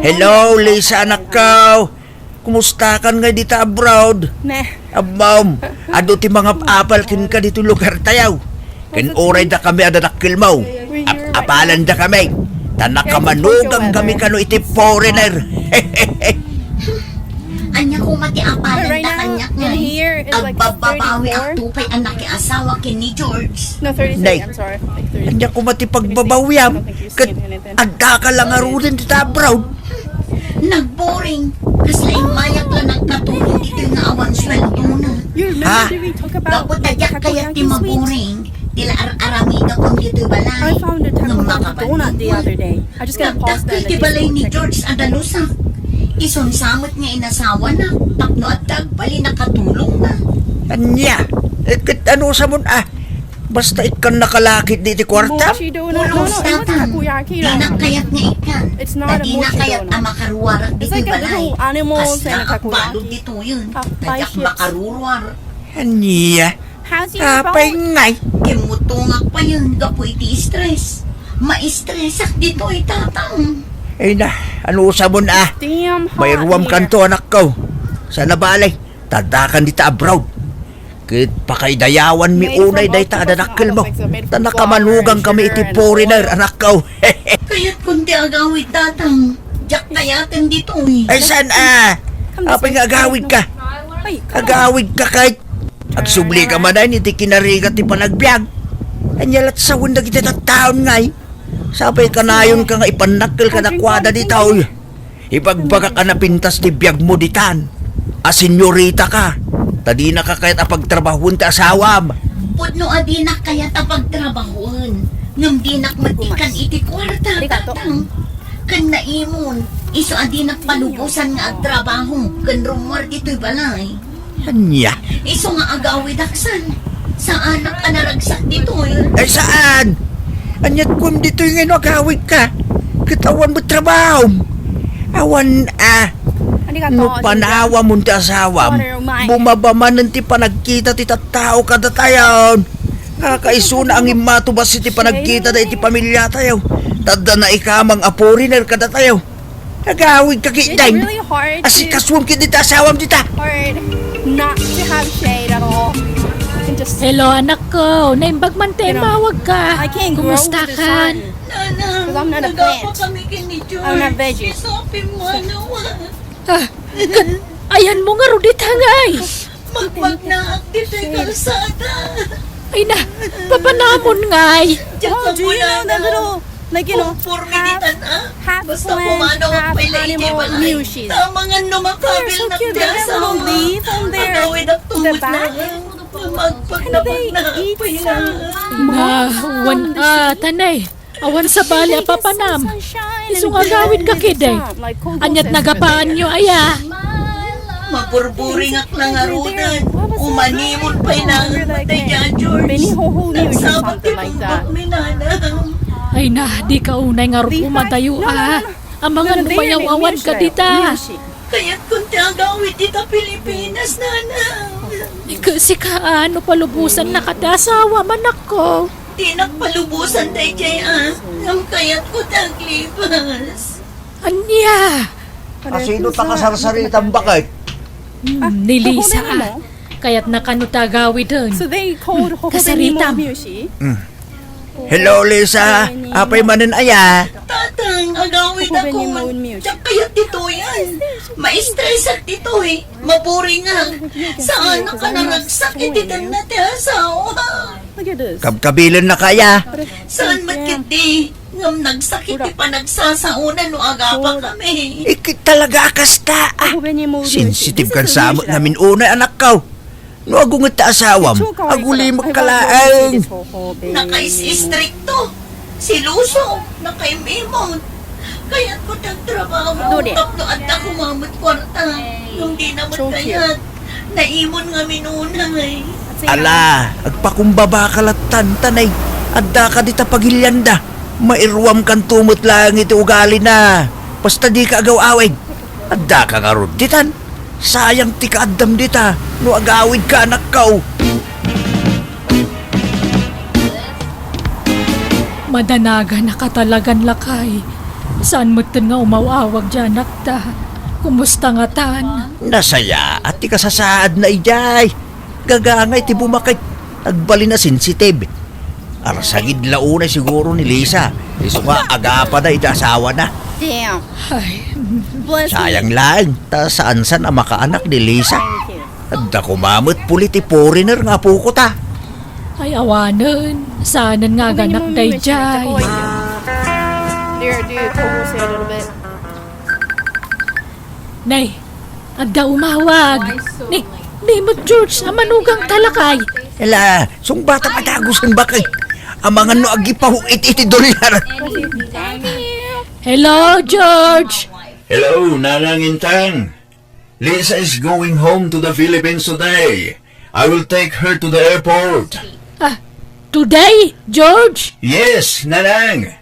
Hello, Lisa, anakko. Kumustakan ngay dita abroad? Meh. Ammom, adu ti mangap-apal kenka ditoy lugartayo. Ken uray dakami a dadakkelmo, ap-apalanda kami. Ta nakamanugang kami kano iti foreigner. Ania koma ti apalanda kaniak ngay? Agbabbabawi ak to pay a nakiasawa ken ni George. Nay, ania koma ti pagbabawiam? Ket addaka la ngaruden dita abroad? Nagboring. Kasla immayak la nagkatulong ditoy nga awan sueldona. Ha? Gapu ta diak kayat ti maboring, ti la ar-aramidakon ditoy balay. Ngem makapanunot. Nagdakkel ti balay ni George a dalusak. Isunsa met nga inasawana tapno adda agbalin a katulongna. Ania? Eh, ket ano sa mun, ah? Basta ikkan nakalakit di ti kuarta? Mochi donut. No, no, it wasn't takoyaki donut. Dinak kayat nga ikkan. It's not a mochi donut. Dinak kayat a makaruarak ditoy balay. It's like a little animals and a takoyaki. Kasla agbalud ditoyen. Ah, diak makaruruar. Ania? Apay ngay? Kimutungak payen gapu iti stress. Ma-stressak ditoy, tatang. Ay na, ano sa mun, ah? It's damn hot here. May ruam kanto, anakko. Sana balay. Tadakan dita abroad. Ket pakaidayawanmi unay dayta a danakkelmo. Ta nakamanugang kami iti foreigner, anakko. Kayat kon ti agawid, tatang. Diak kayaten ditoy. Ay, saan, ah? Apay nga agawid ka? Agawid ka kay agsubli ka manen iti kinarigat ti panagbiag. Ania lat sawen dagiti tattaon ngay? Sapay kanayon ka nga ipannakkel kadakuada ditoy. Ibagbagak a napintas ti biagmo ditan a senyorita ka, ta dinaka kayat a pagtrabahoen ti asawam. Pudno a dinak kayat a pagtrabahoen, ngem dinak met ikkan iti kuarta, tatang. Ken naimon, isu a dinak palubosan nga agtrabaho ken rummuar ditoy balay. Ania? Isu nga agawidak san. Saanak a naragsak ditoy. Ay, saan? Aniat kuan ditoy nga no agawid ka? Ket awan met trabahom. Awan, ah. No panawamon ti asawam, bumaba manen ti panagkita ti tattao kadatayon. Kakaisuna a ngimmatubas iti panagkita da iti pamiliatayo. Tadda naikamang a foreigner kadatayo. Agawid ka ketdi. It's really hard to, asikasuem ketdi ti asawam dita. Hard not to have shade at all. You can just, hello, anakko. Naimbag man ti immawag ka. I can't grow with the sun. Kumusta ka? Nana, 'cause I'm not a plant. Nagapa kami ken ni George. I'm not veggie. Isu a pimmanaw. Ah, ket ayanmo ngarud dita ngay? Magmagnaak ditoy kalsada. Ay na, papanamon ngay. Diak ammo, Nana. Oh, do you know the little, like, you know, half, half plant, half animal, Mushi? They're so cute. They have little leaf on their, the back. And they eat some, some of the shade. Nga, wan, ah, tanay. Awan sabali a papanam. Isu nga agawid ka ketdi. Aniat nagapaanyo aya? Maburburingak la ngaruden. Umanimon pay nangem daydiay a George. Nagsabat ti punggotmi, Nana. Ay na, dika unay ngarud umadayo a. Amangan no mayaw-awan ka dita. Kayat kon ti agawid dita Pilipinas, Nana. Ket sika, no palubosannaka ti asawam, anakko? Dinak palubosan daydiay a, ngem kayatko ti aglibas. Ania? Asino ta kasarsaritam, baket? Hmm, ni Lisa a. Kayatna kano ti agawiden. Kasaritam. Hmm. Hello, Lisa. Apay manen aya? Tatang, agawidakon. Diak kayat ditoyen. Maistresak ditoy. Maburingak. Saanak a naragsak iti tengnga ti asawa. Kabkabilennaka aya? Saan met ketdi, ngem nagsakit ti panagsasaona no agapa kami. Ket talaga a kasta, ah. Sensitive kan sa met ngamin unay, anakko. No agunget ti asawam, agulimek ka laeng. Nakais-istrikto, seloso, nakaim-imon. Kayatko ti agtrabaho tapno adda koma met kuarta. Ngem dina met kayat, naimon ngamin unay. Ala, agpakumbaba ka lattan, tanay. Addaka dita pagilianda. Mairuamkanto met laeng iti ugalina. Basta dika agaw-awid. Addaka ngarud ditan. Sayang ti kaaddam dita no agawidka, anakko. Madanaganaka talagan, lakay. Saan metten nga umaw-awag diay anakta. Kumusta ngatan? Nasayaat ti kasasaadna idiay. Gagangay ti bumaket. Agbalin a sensitive. Arsagid la unay siguro ni Lisa. Isu nga agapada iti asawana. Damn. Ay. Bless you. Sayang laeng, ta saansan a makaanak ni Lisa. Thank you. Adda koma met puli ti foreigner nga apoko ta. Ay, awanen. Saanen nga aganak daydiay. There, dude. Hold on, say a little bit. Nay, adda umawag. Ni, ni met George, a manugang ta lakay. Ela, sungbatam a dagusen, baket. Amangan no agipaw-it iti dollar. Hello, George. Hello, Nanang Intang. Lisa is going home to the Philippines today. I will take her to the airport. Ah, today, George? Yes, Nanang.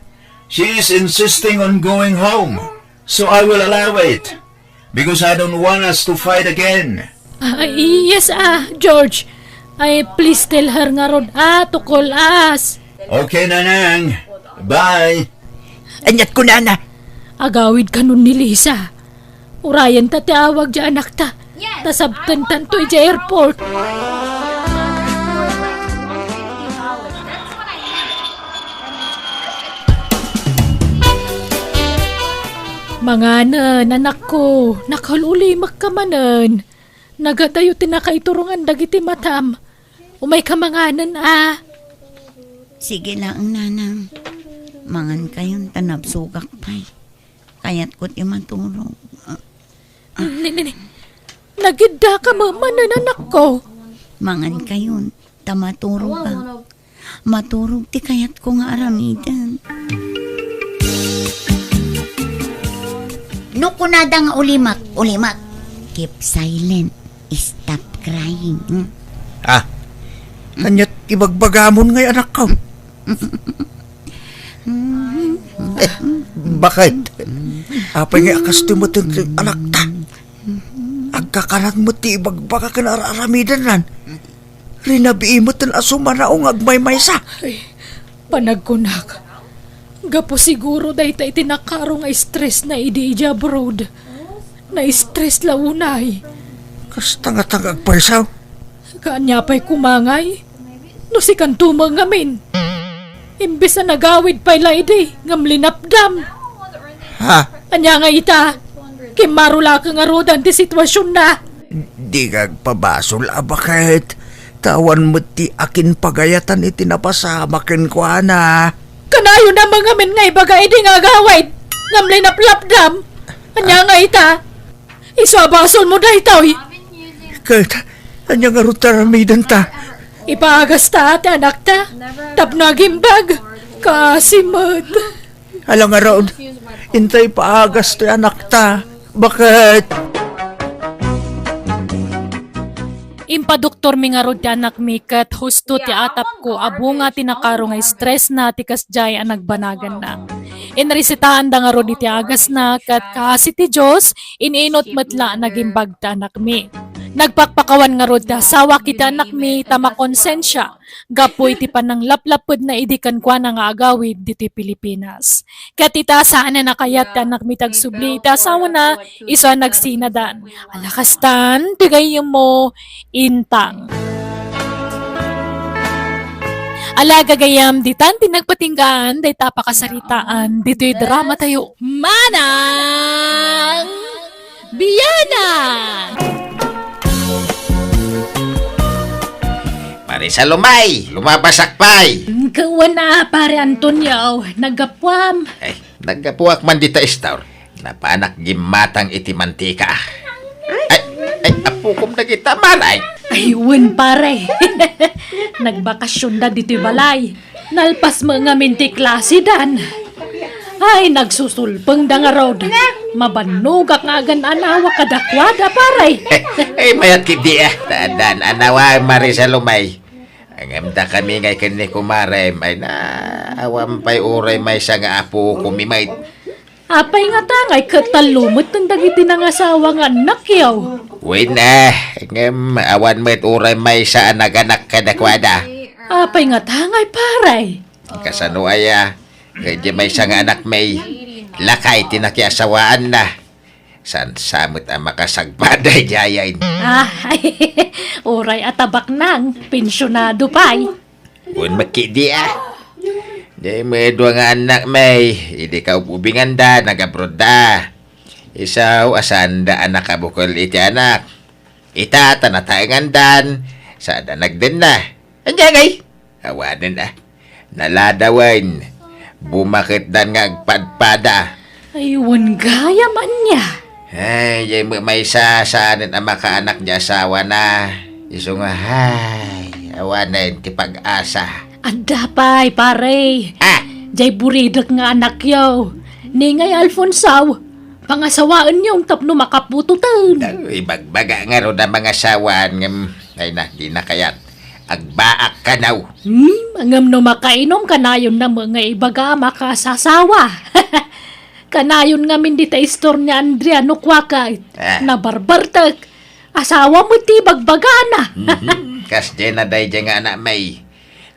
She is insisting on going home, so I will allow it because I don't want us to fight again. Ah, yes, ah, George. Ay, please tell her ngarud, ah, to call us. Okay, Nanang. Bye. Aniat kunana? Agawid kanon ni Lisa. Urayen ta ti awag ti anakta. Ta sabtentanto idiay airport. Manganen, anakko, nakaul-ulimek ka manen. Nagadayo ti nakaiturongan dagiti matam. Umayka manganen, a. Sige laeng, nanang. Mangankayon ta nabsogak pay. Kayatko ti maturog. Ni, ni, ni. Nagiddaka manen, anakko. Mangankayon ta maturogak. Maturog ti kayatko nga aramiden. No kunada nga ulimek, ulimek. Keep silent. Stop crying. Hmm? Ah, ania ti ibagbagamon ngay, anakko? Eh, bakit? Apay nga a kastoy met ti anakta? Agkakanan met ti ibagbaga ken ar-aramidennan. Rinabii met a sumanaw nga agmaymaysa. Ay, panagkunak, gapu siguro dayta iti nakaro nga stressna idi idiay abroad. Na-stress la unay. Kasta ngata nga agpaysaw. Kaanya pay koma ngay? No sikanto met ngamin. Imbes a nagawid pay la idi, ngem linapdam. Ha? Ania ngay ita? Kimmaro la ka ngaruden ti situasionna. Dika agpabasol a baket. Ta awan met ti akinpagayatan iti napasamak kenkuana. Kanayon a mangamin nga ibaga idi nga agawid, ngem linaplapdam. Ania ngay ita? Isu a basolmo daytoy. Ket, ania ngarud ti aramidenta? Ipaagasta ti anakta tapno agimbag. Kaasi met. Ala ngarud, inta ipaagas ti anakta. Baket? Impadoktormi ngarud ti anakmi ket husto ti atapko a bunga ti nakaro nga stressna ti kasdiay a nagbanaganna. Inresetaanda ngarud iti agasna ket kaasi ti Dios, in-inut met la a nagimbag ti anakmi. Nagpakpakawan ngarud ti asawak iti anakmi ta makonsensia gapu iti pananglaplapedna idi kenkuana nga agawid ditoy Pilipinas. Ket ita, saanen a kayat ti anakmi ti agsubli iti asawana, isu a nagsinadan. Ala kastan, ti gayyemmo, Intang. Ala gagayyem, ditan ti nagpatinggaan dayta a pakasaritaan ditoy dramatayo. Manang Bianan! Pare Salomay, lumabasak pay! Kawan a, Pare Antonio, naggapuam. Ay, naggapuak man dita istor. Napanak gimmatang iti mantika. Ay, ay, apukom dagita, Maray. Ay, wen, Pare. Nagbakasionda ditoy balay. Nalpas met ngamin ti klasidan. Ay, nagsusulpengda ngarud. Mabannogak nga agan-anawa kadakuada, Pare. Ay, mayat ketdi, a. Ta adan-anawa, Mare Salomay. Ngem dakami ngay ken ni kumarem, ay na, awan pay uray maysa nga apukom met. Apay ngata ngay ket tallo metten dagiti nangasawa nga annakyo? Wen, a, ngem awan met uray maysa a naganak kadakuada. Apay ngata ngay, Pare? Kasano aya? Ket diay maysa nga anakmi, lakay ti nakiasawaanna. Saan sa met a makasagpada idiayen? Ah, uray a tabaknang, pensionado pay. Wen met ketdi, a. Diay met dua nga annakmi, idi kaub-ubinganda, nag-abroad da. Isu a saanda a nakabukel iti anak. Ita ta nataengandan, saanda nagdenna. Ania ngay? Awanen, a. Naladawen. Bumaketdan nga agpadpada. Ay, wen gayam ania. Ay, diay met maysa saanen a makaanak diay asawana. Isu nga, ay, awanen ti pag-asa. Adda pay, Pare. A? Diay buridek nga anakyo. Ni ngay Alfonso. Pangasawaenyo tapno makaputoten. Ay, ibagbaga ngarud a mangasawaan ngem, ay na, di na kayat. Agbaak kanaw. Hmm, ngem no makainom, kanayon na met nga ibaga a makasasawa. Kanayon ngamin dita istor ni Andrea no kuaka, ah, nabarbartek. Asawa met ti ibagbagana. Mhm. Kasdiay na daydiay nga anak, may.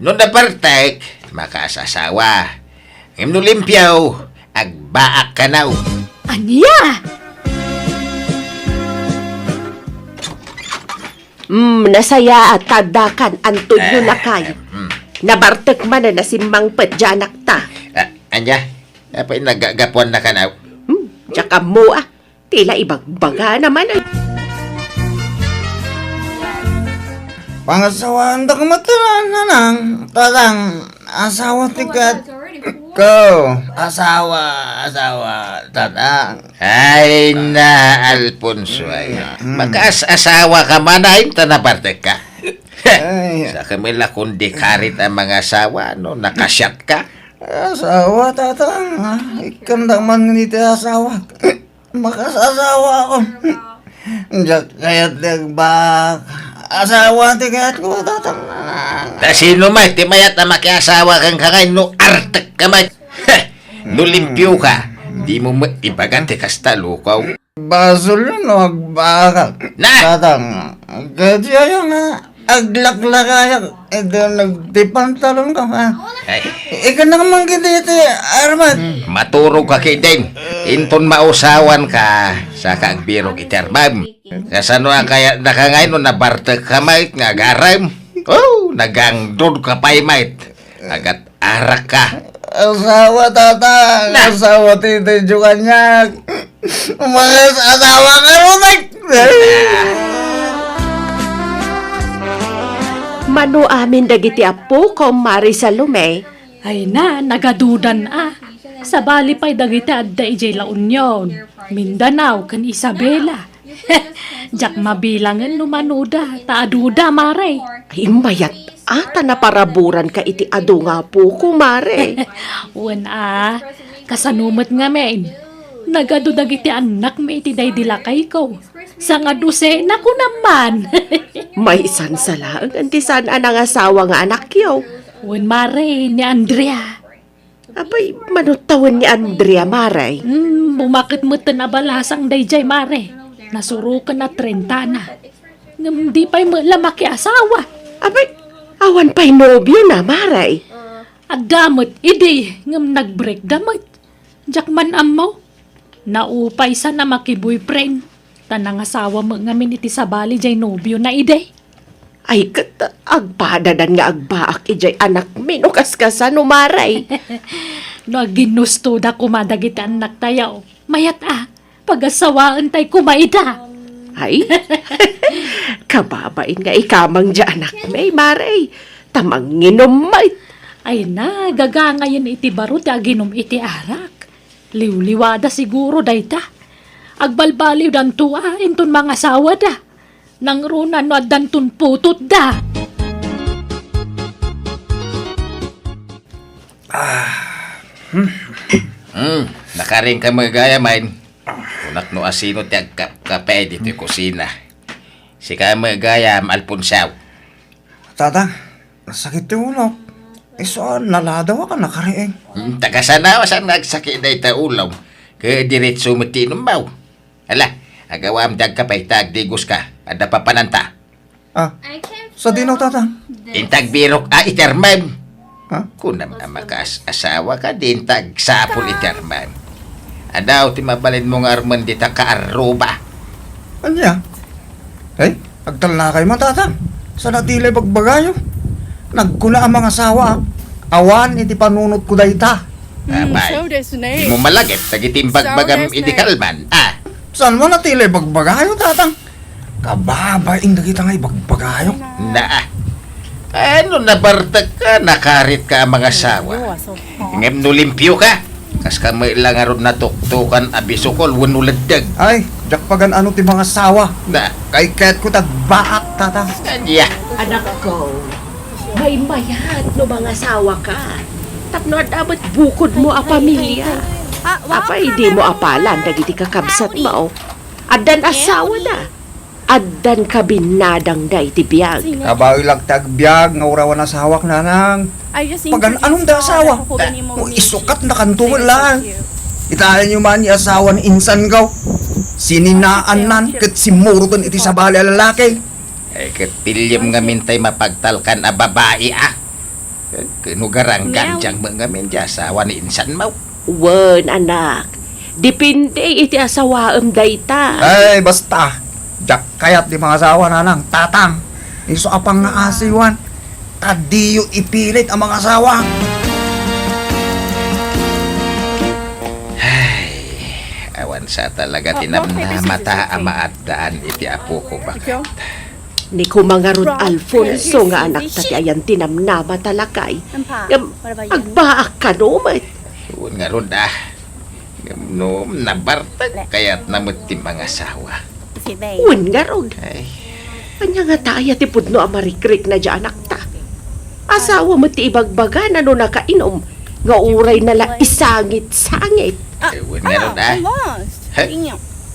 No nabartek, makaasasawa. Ngem no limpio, agbaak kanaw. Ania? Mm, nasayaat, taddakan, Antonio, eh, lakay. Mm. Nabartek manen a simmangpet diay anakta. Ah, ania? Apay nagagapuan na kanaw? Hmm, diak ammo, ah. Tila ibagbagana manen. Pangasawaandak met, Nanang, Tatang, asawa ti ket ko. Asawa, asawa, Tatang. Ay na, Alfonso, ay. Mm. Makaas-asawa ka man, ay, ta nabartek ka. Ay. Sa kami la kundi karit a mangasawa, no, nakasiat ka. Asawa, Tatang, ah. Ikkandak man iti asawa. Makasasawa ako. Diak kayat ti agbaak. Asawa ti kayatko, Tatang. Ta sino met ti mayat a makiasawa kenka ngay no artek ka met? Heh! No limpio ka, dimo met ibaga ti kasta, lukaw. Basolyo no agbaakak. Na! Tatang, kadi aya nga aglaklakayak, iti nagtipantalon ka, ha? Ay. Ikan na man kiti iti armat. Maturog ka kidin. Inton mausawan ka, saka agbirok iti armam. Kasano a kayat na ka ngay no nabartek ka, mait, nga agarem? Oh, nagangdod ka pay, mait. Agat arak ka. Asawa, Tatang. Na. Asawa ti, ti Diyo kaniak. Umayas asawa ka, Rutek. Mano amin dagiti appo, Mare Salome? Ay na, nagadudan a. Sabali pay dagiti adda idiay La Union, Mindanao, ken Isabela. Diak mabilangen no manoda, ta aduda, Mare. Ay, mayat a, ta naparaburanka iti adu nga apoko, Mare. Wen a, kasano met ngamin? Nagadu dagiti annakmi iti daydi lakayko. Sangadusena, kunam man. Maisansa laeng ti saan a nangasawa nga anakyo. Wen, Mare, ni Andrea. Apay, mano tawen ni Andrea, Mare? Hmm, bumaket metten a balasang daydiay, Mare. Nasuroken a trentana. Ngem di pay met la makiasawa. Apay, awan pay nobiona, Mare? Adda met idi, ngem nagbreakda met. Diak man ammo. Naupaysan a makiboyfriend, ta nangasawa met ngamin iti sabali diay nobiona idi. Ay, ket agpadadan nga agbaak idiay anakmi no kaskasano, Mare. No aginnustoda koma dagiti annaktayo, mayat a, pagasawaentay koma ida. Ay, kababain nga ikamang diay anakmi, Mare, ta manginom met. Ay na, gagangayen iti baro ti aginum iti arak. Liwliwada siguro dayta. Agbalbaliwdanto a inton mangasawada. Nangruna no addanton putotda. Ah. Hmm. Hmm, nakaring ka met gayam, Main. Kunak no asino ti agkapkape ditoy kusina. Sika met gayam, Alfonso. Tata, nasakit ti ulok. Isu a naladaw a nakariing. Hmm, ta kasano a saan nga agsakit dayta ulom? Ket diretso met ti inummo. Ala, agawam dagka pay ta agdigoska. Adda papananta. Ah, sadino, Tata? Inta agbirok a iti armem. Ha? Kunam a makaas-asawa ka, dinta agsapul iti armem. Adaw ti mabalinmo nga armen dita kaarruba. Ania? Ay, agtalnakay man, Tata. Saan a ti la ibagbagayo? Nagkuna a mangasawa, awan iti panunotko dayta. Mm, apay, so desu ne. Dimo malagip dagiti imbagbagam idi kalman, a? Saan man a ti la ibagbagayo, Tatang? Kababain dagita nga ibagbagayo. Naa. Ano, nabartek ka, nakarit ka a mangasawa. Ngem no limpio ka, kas ka met la ngarud natuktokan a bisukol wenno leddeg. Ay, diak pagan-ano ti mangasawa. Na. Kay ket ko tagbaak, Tata. Ania? Anakko, maymayat no mangasawa ka. Tapno adda met bukodmo a pamilia. Apay, dimo apalan dagiti kakabsatmo? Addan asawana. Addan kabinnadangda iti biag. Kabaelak ti agbiag nga urawan asawak, nanang. Pagan-anom da asawa? Mo, isukatnakanto met laeng. Itaenyo man ni asawa ni insanko. Sininaannan ket simmuroten iti sabali a lalaki. Ay, ket piliem ngamin tay mapagtalkan a babai, a. Ket no garanggandiang met ngamin ti asawa ni insanmo. Wen, anak. Depende iti asawaem dayta. Ay, basta. Diak kayat ti mangasawa, nanang, tatang. Isu a pangngaasiwan. Ta diyo ipilit a mangasawa. Ay, awan sa talaga ti namnamata a maaddaan iti apoko baket. Ni ko mangarud Alfonso nga anakta ti ayan ti namnamata lakay. Ngem agbaak kano met. Wen ngarud, a. Ngem no nabartek kayatna met ti mangasawa. Wen ngarud. Ay. Ania ngata aya ti pudno a marikrikna diay anakta? Asawa met ti ibagbagana no nakainum nga urayna la isangit-sangit. Ay, wen ngarud, a. He?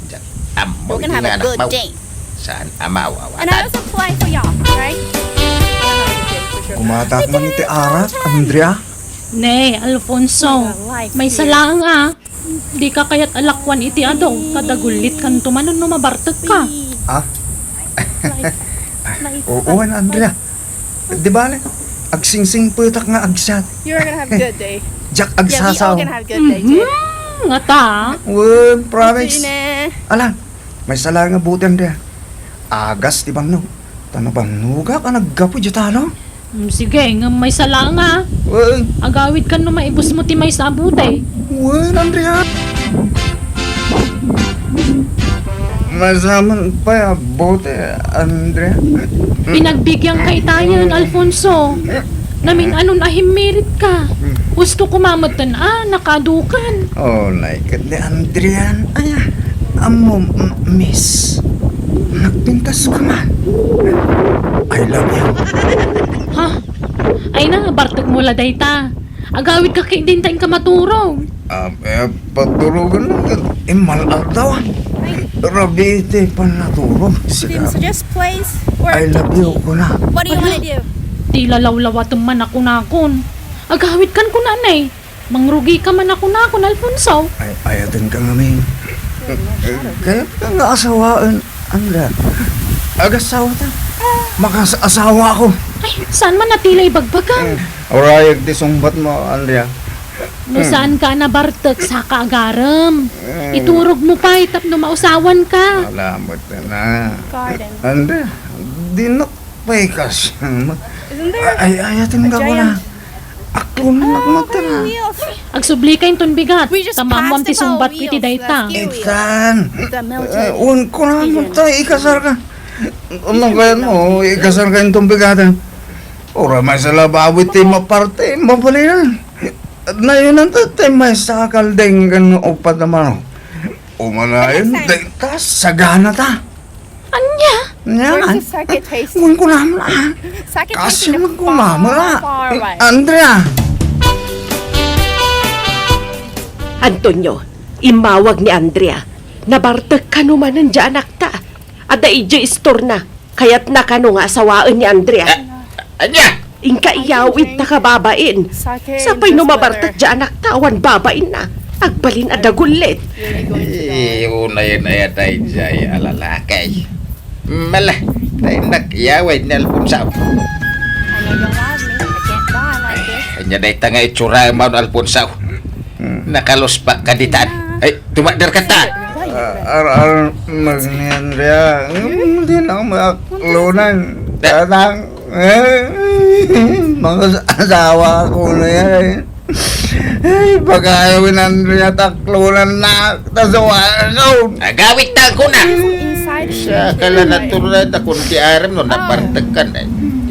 Diak ammo iti nga anakmo. Saan a maawaatan. Kumatak man iti arak, Andrea. Ne, Alfonso, maysa laeng a. Dika kayat a lakuan iti adu, ta dagullit kanto manen no mabartek ka. Ah? Oo, Andrea. Di bale, agsingsingpetak nga agsiat. You're gonna have a good day. Diak agsasaw. Yeah, we all gonna have a good day, too. Mhm, ngata. Wen, promise. Ala, maysa laeng a buteng da. Agas ti bannog. Ta nabannogak a naggapu diay talong. Mm, sige, ngem maysa laeng a. Wen. Agawidkan no maibusmo ti maysa a buteng. Wen, Andrea. Maysa man pay a buteng, Andrea. Pinagbiagka itayen, Alfonso. Namin-anon a himmirit ka. Husto koma metten a nakaadukan. Oh, nay ket ni Andrian. Aya, ammo, m-, miss. Nagpintas ka man. I love you. Ha? Ay na, bartek mo la dayta. Agawid ka ket dinta inka maturog. Ah, eh, paturogen lang ket immal-at daw. Rabii ti pannaturog. Sige. Dreams, just place or I love you, kuna. What do you wanna do? Ti lalawlawatem man a kunakon. Agawidkan kuna, nay. Mangrugika man a kunakon, Alfonso. Ay, ayatenka ngamin. Kayatna nga asawaen, Andrea. Agasawata. Makaas-asawako. Ay, saan man a ti la ibagbagam? Mm. Urayag ti sungbatmo, Andrea. No saanka a nabartek, saka agarem. Mm. Iturogmo pay tapno mausawanka. Salamat na. Andrea, dinak pay kas-, Isn't there ay, ay, ayatenka kuna. Aklonan met. Agsubli ka inton bigat. Ta maammoam ti sungbatko iti dayta. Itan. Eh, wen kuna met ta ikasarka. No kayatmo, ikasarka inton bigaten. Uray maysa la baboy ti maparte, mabalinan. Nayonan ta ti maysa a kalding ken uppat a manok. Umanayon, dayta, sagana ta. Ania? Ania? Where's the sake taste? Wen kuna met, a. Sake taste in the far, far away. Andrea! Antonio, immawag ni Andrea. Nabartek kano manen diay anakta. Adda idiay istorna. Kayatna kano nga asawaen ni Andrea. A-, ania? Inka iyawidta ka babain. Sapay no mabartek diay anakta awan babainna. Agbalin a dagullit. Eh, unayen aya daydiay a lalaki. Mala, ta innak iyawid ni Alfonso. Ay, ania dayta nga itsura, Maun Alfonso? Hmm. Nakaluspak ka ditan. Ay, tumakder ka ta. Ah, ar-, ar-, magnian dia. Hmm, di na ako makaklonan. Tatang. Eh, mga asawa ko na yan. Ay, pag-ayaw ni Andrea, taklonan na. Tasawa ako. Agawit ta ako na. Sa kala natural ta kung ti aram no, napartag ka na.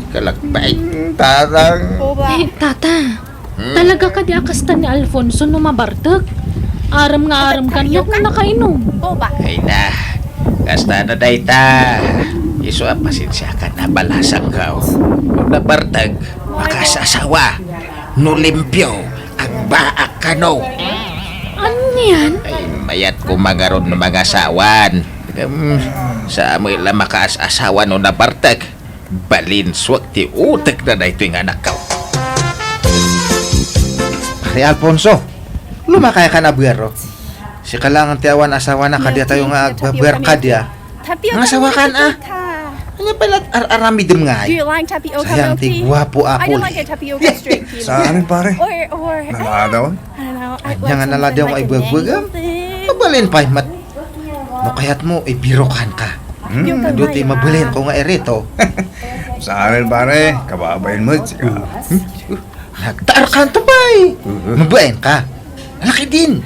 Ikalagpay. Tatang. Eh, tata. Hmm. Talaga kadi a kasta ni Alfonso no mabartek? Aram nga aram kaniak no nakainom. Ay na, kasta na dayta. Isu a pasensiakan a balasangko. No nabartek, makasasawa. No limpio, agbaak kano. Ania? Yan? Ay, mayat ko mangaron no mangasawan. Ngem, sa mo ila makaas-asawa no nabartek. Balinsuak ti utek na daytoy nga anak ko. Pare Alfonso, lumakay ka na buwero. Sika lang ti awan asawa na kadiatayo nga agbabuwer kadia. Nga asawa kan, ah. Ania pay la ar-aramidem ngay? Sayang ti guapo a puli. Saan, pare? Naladaw? Ania nga naladaw nga ibuagbuagam? Mabalin pay met. No kayat mo, ibirokan ka. Hmm? Adu ti mabalin ko nga irito. Saan, pare? Kababain mo, sika. Nagtaar ka to, pay. Mabalin ka. Laki din.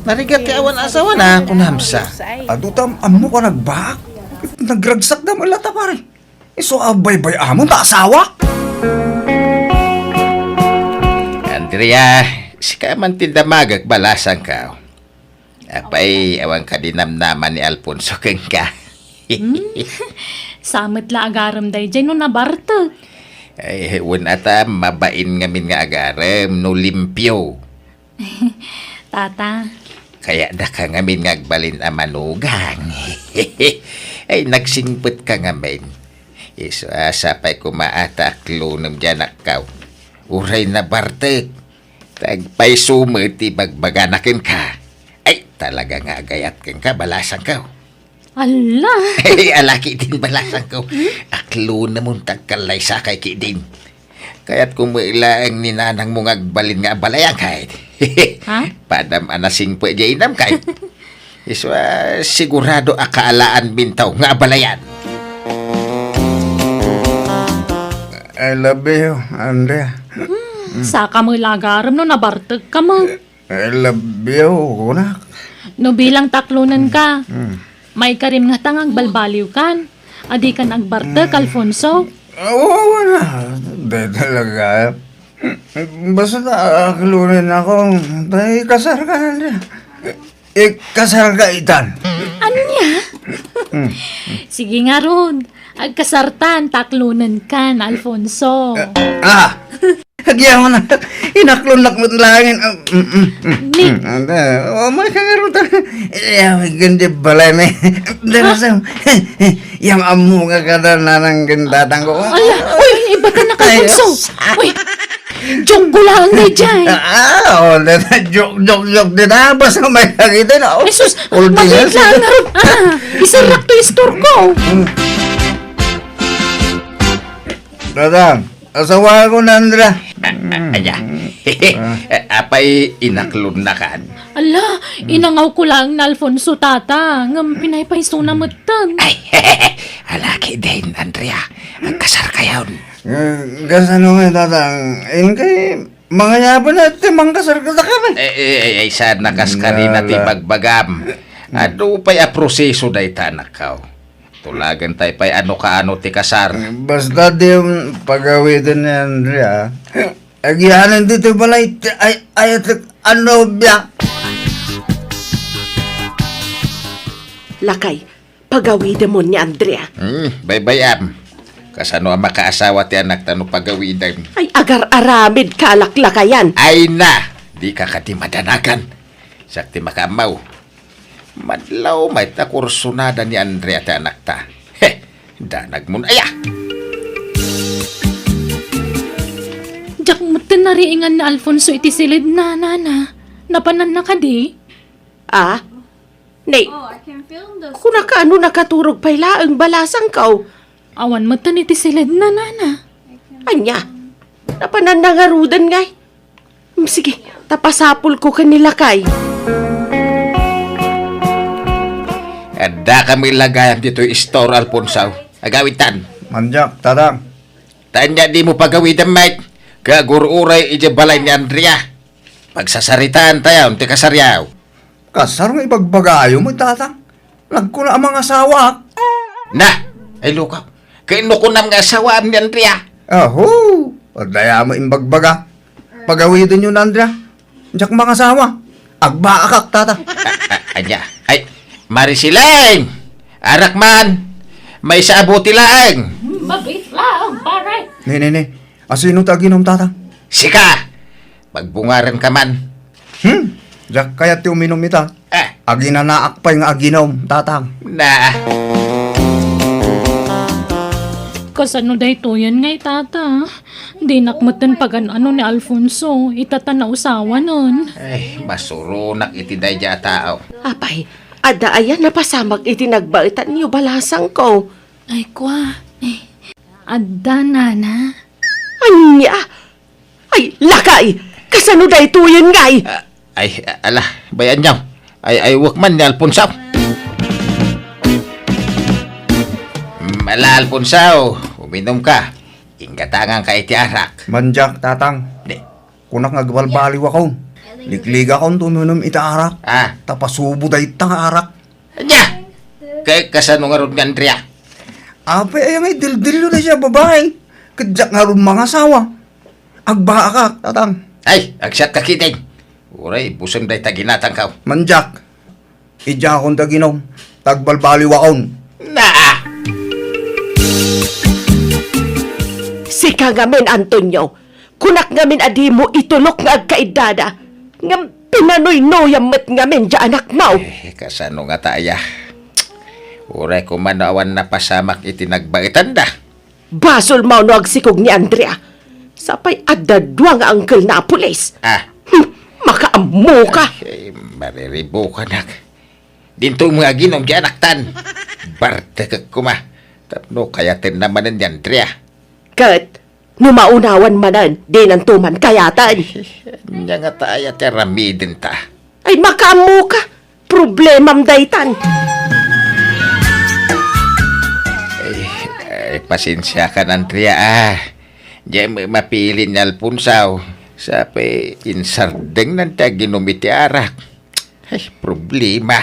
Narigat ti awan asawa na, kunam sa. Adu tam, ammo ka nagbak? Nagragsak da man lata, pare. Isu a baybay-amon ta asawa? Andrea, sika man ti damagek, balasangko. Apay, awan kadi namnama ni Alfonso kenka. Hmm? Sa met la agarem daydiay no nabartek. Ay, wen ata, mabain ngamin nga agarem no limpio. Tata. Kayat daka ngamin nga agbalin a manugang. Ay, nagsingpet ka ngamin. Isu a sapay koma a ta aklonem ti anakko. Uray nabartek. Ta agpayso met ti bagbagana kenka. Ay, talaga nga agayat kenka, balasangko. Ala! Ay, alaki din, balasangko. Hmm? Aklonemon ta agkallaysakay ketdin. Kayat ko met laeng ni nanangmo nga agbalin nga abalayan, kayat. Ha? Padam a nasingpet diay inam, kayat. Isu a sigurado a kaalaanmin taw nga abalayan. I love you, Andrea. Hmm, saka met la agarem no nabartek ka met. I love you, kunak. No bilang ta aklonenka, hmm, maikarim ngata nga agbalbaliwkan. A dikan agbartek, hmm, Alfonso? Awan, awan. Di talaga. Basta aklonennaka, ta ikasarka, Andrea. Ikasarka itan. Ania? Hmm. Sige ngarud. Agkasartan, ta aklonenkan, Alfonso. Ah! Agyaman na. Inaklonnak met laeng. Ah, mm, mm, mm, ni- mm. Anda, o, may kangarot. Iya, may ganda balay, may. Dara sa. Yang ammo nga kada nanang gindatang ko. Ala, uy, iba ka na, Alfonso. Uy, joke ko lang, daydiay. Ah, o, dada, joke, joke, joke. Dada, basta may nakita na. Jesus, mabit lang, ngarud. Ah, isarrak to istor ko. Hmm. Dadang, asawa ko na, Andrea. Ah, ah, anya? Ah. Apay inaklonnakan? Ala, inangaw ko lang na Alfonso, tata, ngem pinaypaysona metten. Ay, alaki din, Andrea. Agkasarkayon. Eh, kasano nga, Dadang? Inkay, mangayaban na ti mangkasar kadakami. Eh, eh, eh, ay, saan nakaskarina ti bagbagam? Adu pay a proseso dayta, anakko. Tulagan tayo pay ano kaano ti kasar. Basta di pagawiden ni Andrea. Agianan dito balay ti ay, ayatek a nobia. Lakay, pagawidemon ni Andrea. Hmm, baybay-am. Kasano a makaasawa ti anakta no pagawidem? Ay, agar-aramid ka, laklakayan. Ay na, di ka kadi madanagan. Siak ti makaammaw. Madlaw met a kursunada ni Andrea ti anakta. He, danagmon aya! Diak metten nariingan ni Alfonso iti siled na, nana. Napananna kadi? Ah? Nay, kunaka no nakaturog pay laeng balasangko. Awan metten iti siled na, nana. Anya? Napananna ngaruden ngay? Mm, sige, ta pasapulko ken ni lakay. Adda kami lagayam ditoy istor, Alfonso. Agawidtan. Manjak, Tatang. Ta ania dimo pagawidem met, ket agur-uray idiay balay ni Andrea. Pagsasaritaan tayon ti kasaryo. Kasar nga ibagbagayo met, Tatang. Nagkuna a mangasawaak. Na, ay lukaw. Ket no kunam nga asawaam ni Andrea? Aho, adda met imbagbaga. Pagawidenyo ni Andrea. Diak mangasawa. Agbaakak, tata. A-, a-, ania? Ay, Marisileng! Arak man! Maysa a buti laeng! Mabit laeng, pare. Ne, ne, ne. Asino ti aginom, tata? Sika! Pagbungarenka man. Hmm? Diak kayat ti uminum ita. Ah. Aginanaak pay nga aginum, tatang. Na. Kasano daytoyen ngay, tata? Dinak metten pagan-ano ni Alfonso, ita ta nausawanen. Ay, masuronak iti daydiay a tao. Apay, adda aya napasamak iti nagbaetanyo, balasangko? Ay, kua. Eh, adda, nana. Ania? Ay, lakay! Kasano daytoyen ngay? Ah, ay, ala, bay-anyo. Ay, ay, wek man ni Alfonso. Mm, ala, Alfonso, uminum ka. Inggatangan ka iti arak. Mandiak, tatang. Di. Kunak nga agbalbaliwakon. Likligakon tuminum iti arak. Ah. Ta pasubo dayta nga arak. Ania? Kay kasano ngarud ni Andrea? Apay, aya nga idildillo daydiay a babai. Ket diak ngarud mangasawa. Agbaakak, tatang. Ay, agsiak ka ketdin. Uray, buseng dayta ginatangko. Mandiak. Idiakon ta aginum. Ta agbalbaliwakon. Naa! Sika ngamin, Antonio. Kunak ngamin a dimo itulok nga agkaiddada. Ngem pinanuynuyam met ngamin diay anakmo. Eh, kasano ngata aya? Uray koma no awan napasamak iti nagbaetanda. Basolmo no agsikog ni Andrea. Sapay adda dua nga angkelna a pulis. Ah. Hmm, makaammoka. Ay, mariribukanak. Dinto nga aginum diay anaktan. Bartekek koma. Tapno kayatenna manen ni Andrea. Ket no maunawan manen, dinanto man kayaten. Ania ngata aya ti aramidenta? Ay, makaammoka. Problemam daytan. Ay, ay, pasensiakan, Andrea, ah. Diay met mapili ni Alfonso. Sapay insardengnan ti aginum iti arak. Ay, problema.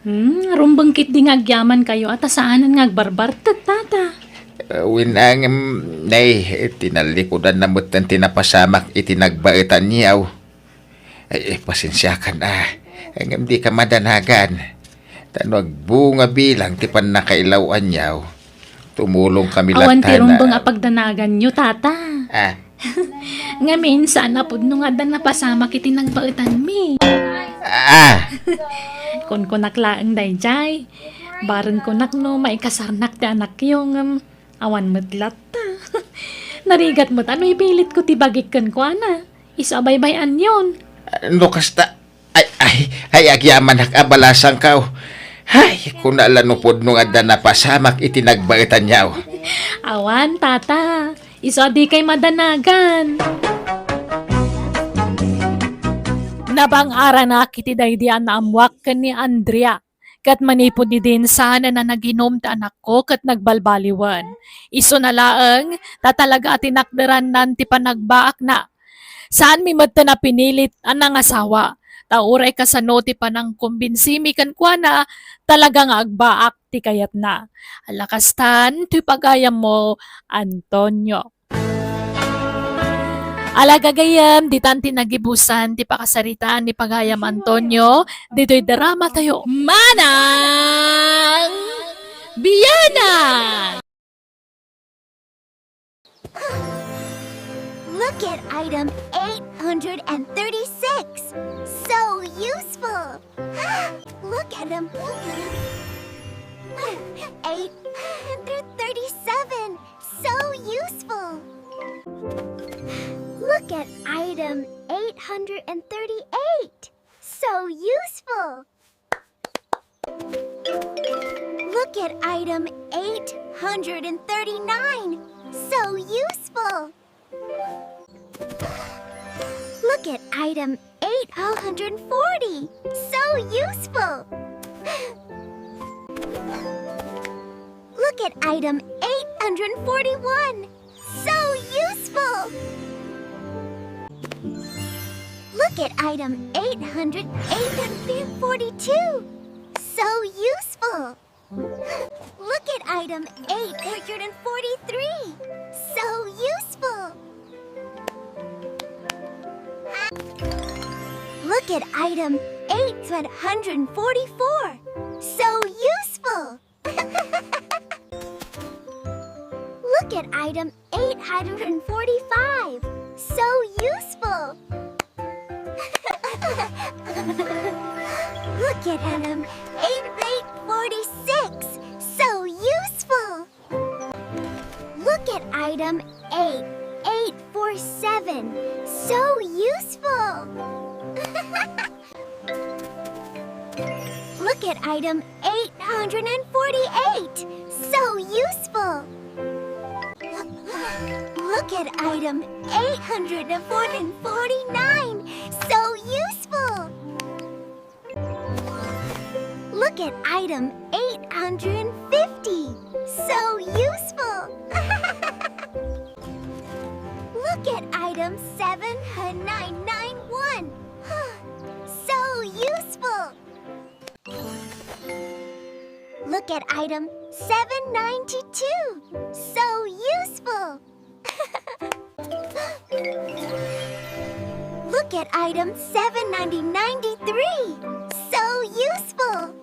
Hmm, rumbeng ketdi nga agyamankayo a ta saanen nga agbarbartek, tata. Ah, wen, ngem, nay, tinallikudanna metten ti napasamak iti nagbaetanyo. Ay, eh, pasensiakan, ah. Ngem dika madanagan. Ta no agbunga bilang ti pannakailaw-anyo, tumulongkami latta. Awan ti rumbeng a pagdanaganyo, tata. Ah. Ngamin, saan a pudno nga adda napasamak iti nagbaetanmi. Ah. Kunkunak laeng daydiay. Bareng kunak no maikasarnak ti anakyo, ngem awan met latta. Narigat met a no ipilitko ti bagik kenkuana. Isu a baybay-anyon. No kasta, ay, ay, ay, agyamanak a balasangko. Ay, kuna la no pudno nga adda napasamak iti nagbaetanyo. Awan, tata. Isu a dikay madanagan. Nabang-aranak iti daydi a naammoak ken ni Andrea. Ket manipud idin, saan a naginum ti anakko ket nagbalbaliwen. Isuna laeng, ta talaga a tinakderannan ti panagbaakna. Saanmi metten a pinilit a nangasawa, ta uray kasano ti panangkombinsimi kenkuana, talaga nga agbaak ti kayatna. Ala kastan, ti pagayammo, Antonio. Ala gagayem, ditan ti nagibusan ti pakasaritaan ni pagayam Antonio, ditoy drama tayo. Manang Bianang! Look at item eight hundred thirty-six. So useful. Look at them. Eight hundred thirty-seven. So useful. Look at item eight hundred thirty-eight. So useful. Look at item eight hundred thirty-nine. So useful. Look at item eight hundred forty. So useful. Look at item eight hundred forty-one. So useful. Look at item eight hundred, eight hundred forty-two. So useful. Look at item eight hundred forty-three. So useful. Look at item eight hundred forty-four. So useful. Look at item eight hundred forty-five. So useful. Look at item eight eight forty-six. So useful. Look at item eight eight four seven. So useful. Look at item eight hundred forty-eight. So useful. Look at item eight hundred forty-nine. So useful. Look at item eight hundred fifty. So useful. Look at item seven nine nine one. So useful. Look at item seven ninety-two. So useful. Look at item seven ninety-three. So useful.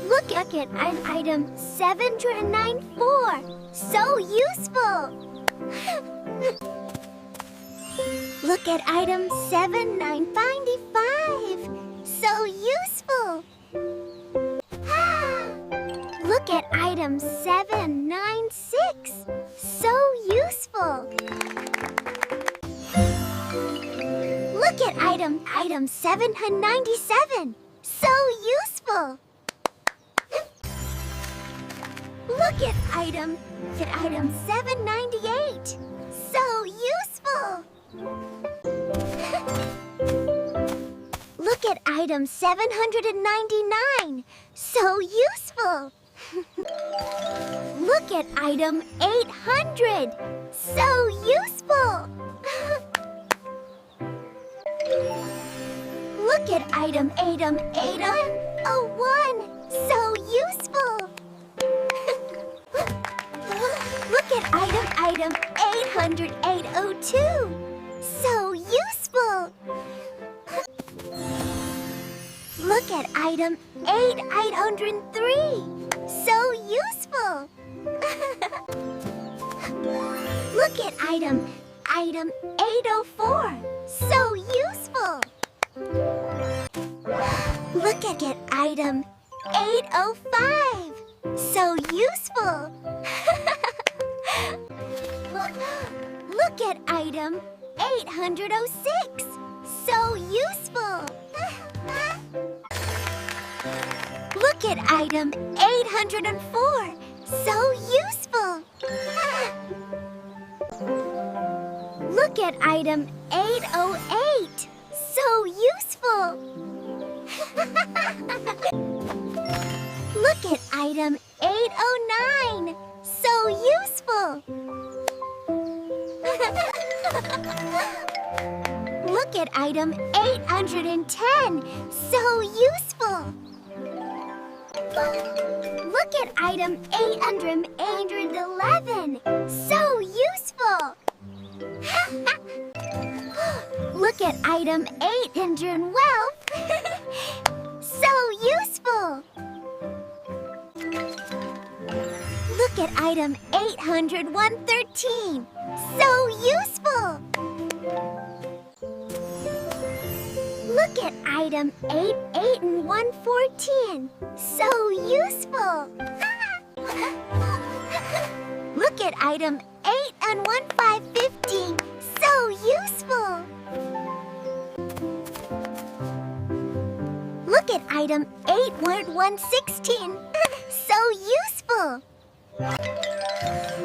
Look at an item seven ninety-four. So useful. Look at item seven nine ninety-five. So useful. Look at item seven nine six. So useful. Look at item item seven ninety-seven. So useful. Look at item at item seven ninety-eight. So useful. Look at item seven hundred ninety-nine. So useful. Look at item eight hundred. So useful. Look at item eight oh one. So useful. Look at item item eight hundred eight oh two. So useful. Look at item eight eight hundred three. So useful. Look at item item eight oh four. So useful. Look at item eight oh five. So useful. Look at item eight hundred oh six. So useful. Look at item eight hundred four. So useful. Look at item eight oh eight. So useful. Look at item eight oh nine. So useful. Look at item eight hundred ten. So useful. Look at item eight hundred, eight hundred eleven. So useful. Look at item eight hundred twelve. So useful. Look at item eight hundred one thirteen. So useful. Look at item eight eight and one fourteen. So useful. Look at item eight and one five fifteen. So useful. Look at item eight one sixteen. So useful.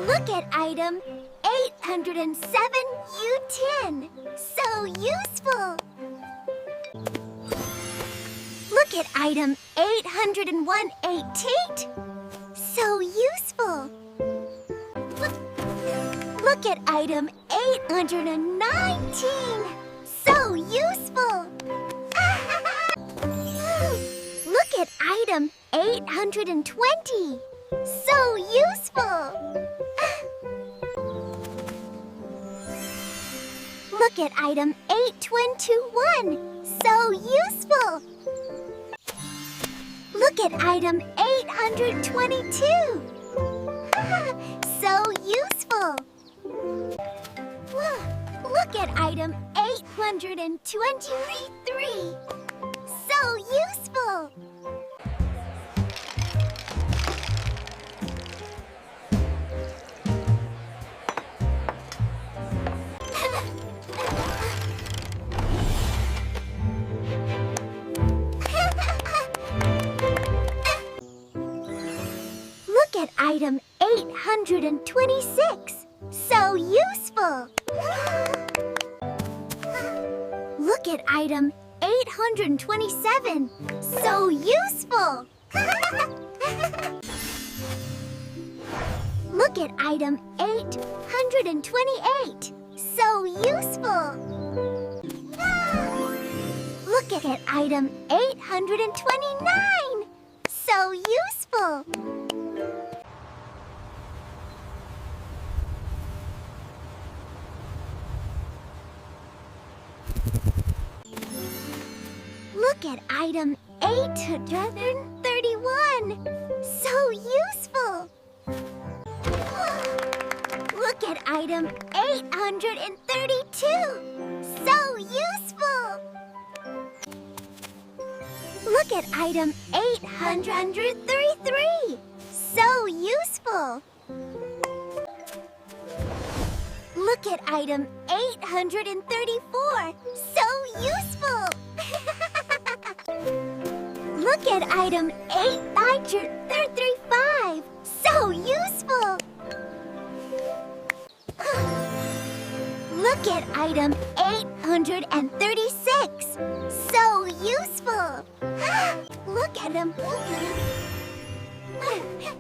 Look at item eight hundred seven U ten. So useful. Look at item eight hundred one eight eight. So useful. Look at item eight hundred nineteen. So useful. Look at item eight hundred twenty. So useful. Look at item eight twenty-one. So useful. Look at item eight hundred twenty-two. So useful. Look at item eight hundred and twenty-three. So useful. Look at item eight hundred and twenty-six. So useful. Look at item eight hundred twenty-seven. So useful. Look at item eight hundred and twenty-eight. So useful. Look at item eight hundred and twenty-nine. So useful. Look at item eight hundred thirty-one. So useful. Look at item eight hundred thirty-two. So useful. Look at item eight hundred thirty-three. So useful. Look at item eight hundred thirty-four. So useful. Look at item eight hundred thirty-five. So useful. Look at item eight hundred thirty-six. So useful. Look at item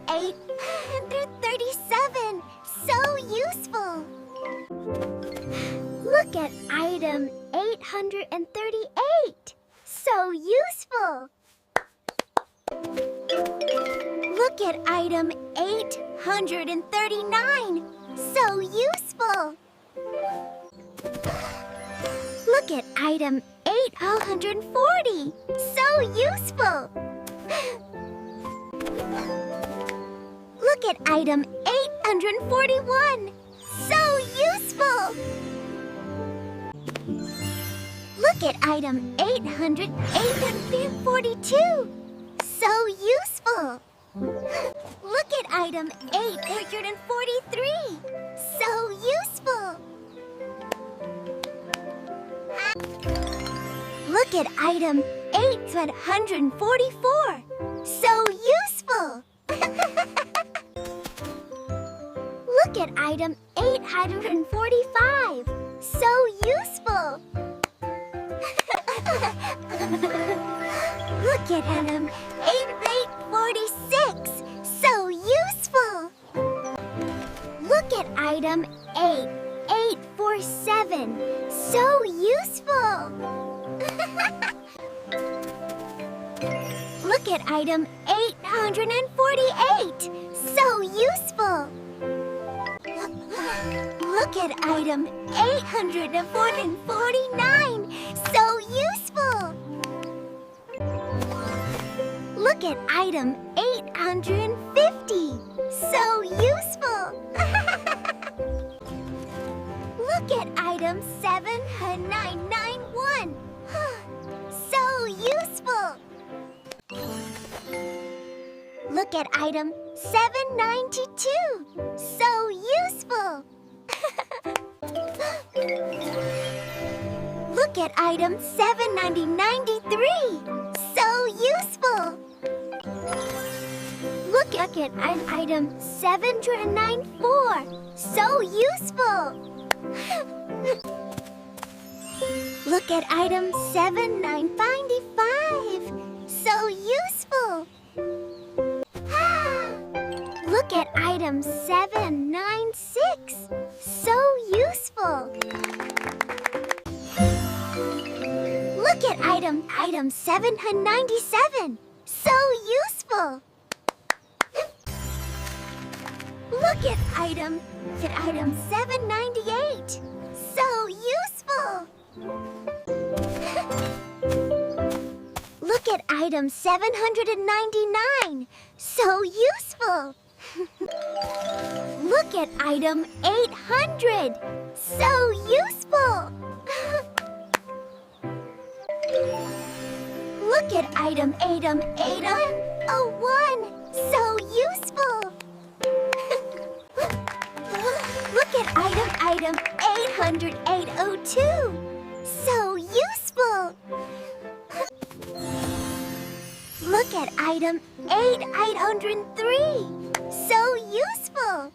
eight hundred thirty-seven. So useful. Look at item eight hundred thirty-eight. So useful. Look at item eight hundred thirty-nine. So useful. Look at item eight hundred forty. So useful. Look at item eight hundred forty-one. So useful. Look at item eight hundred, eight hundred forty-two. So useful. Look at item eight hundred forty-three. So useful. Look at item eight hundred forty-four. So useful. Look at item eight hundred forty-five. So useful. Look at item eight eight forty-six. So useful. Look at item eight eight four seven. So useful. Look at item eight hundred forty-eight. So useful. Look at item eight hundred forty-nine. So useful. Look at item eight hundred fifty. So useful. Look at item seven nine nine one. So useful. Look at item seven ninety-two. So useful. Look at item seven ninety-three. So useful. Look at an item seven ninety-four. So useful. Look at item seven ninety-five. So useful. Look at item seven ninety-six. So useful. Look at item, item seven ninety-seven. So useful. Look at item, look at item seven ninety-eight. So useful. Look at item seven hundred ninety-nine. So useful. Look at item eight hundred. So useful. Look at item, item, item. Oh, one. So useful. Look at item, item, eight hundred, eight oh two. So useful. Look at item eight, eight hundred three. So useful.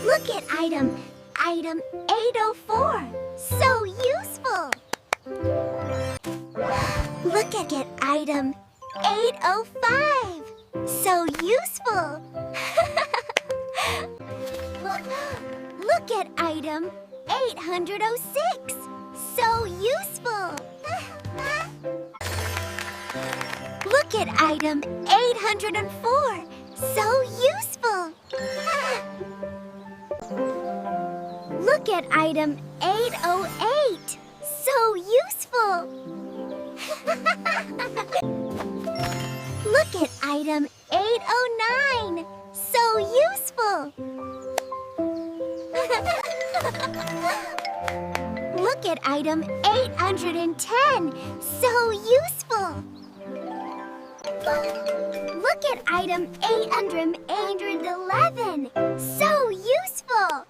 Look at item, item eight oh four. So useful. Look at, at item eight oh five. So useful. Look, look at item eight hundred oh six. So useful. Look at item eight hundred four. So useful. Look at item eight oh eight. So useful. Look at item eight oh nine. So useful. Look at item eight hundred ten. So useful. Look at item eight hundred, eight hundred eleven. So useful.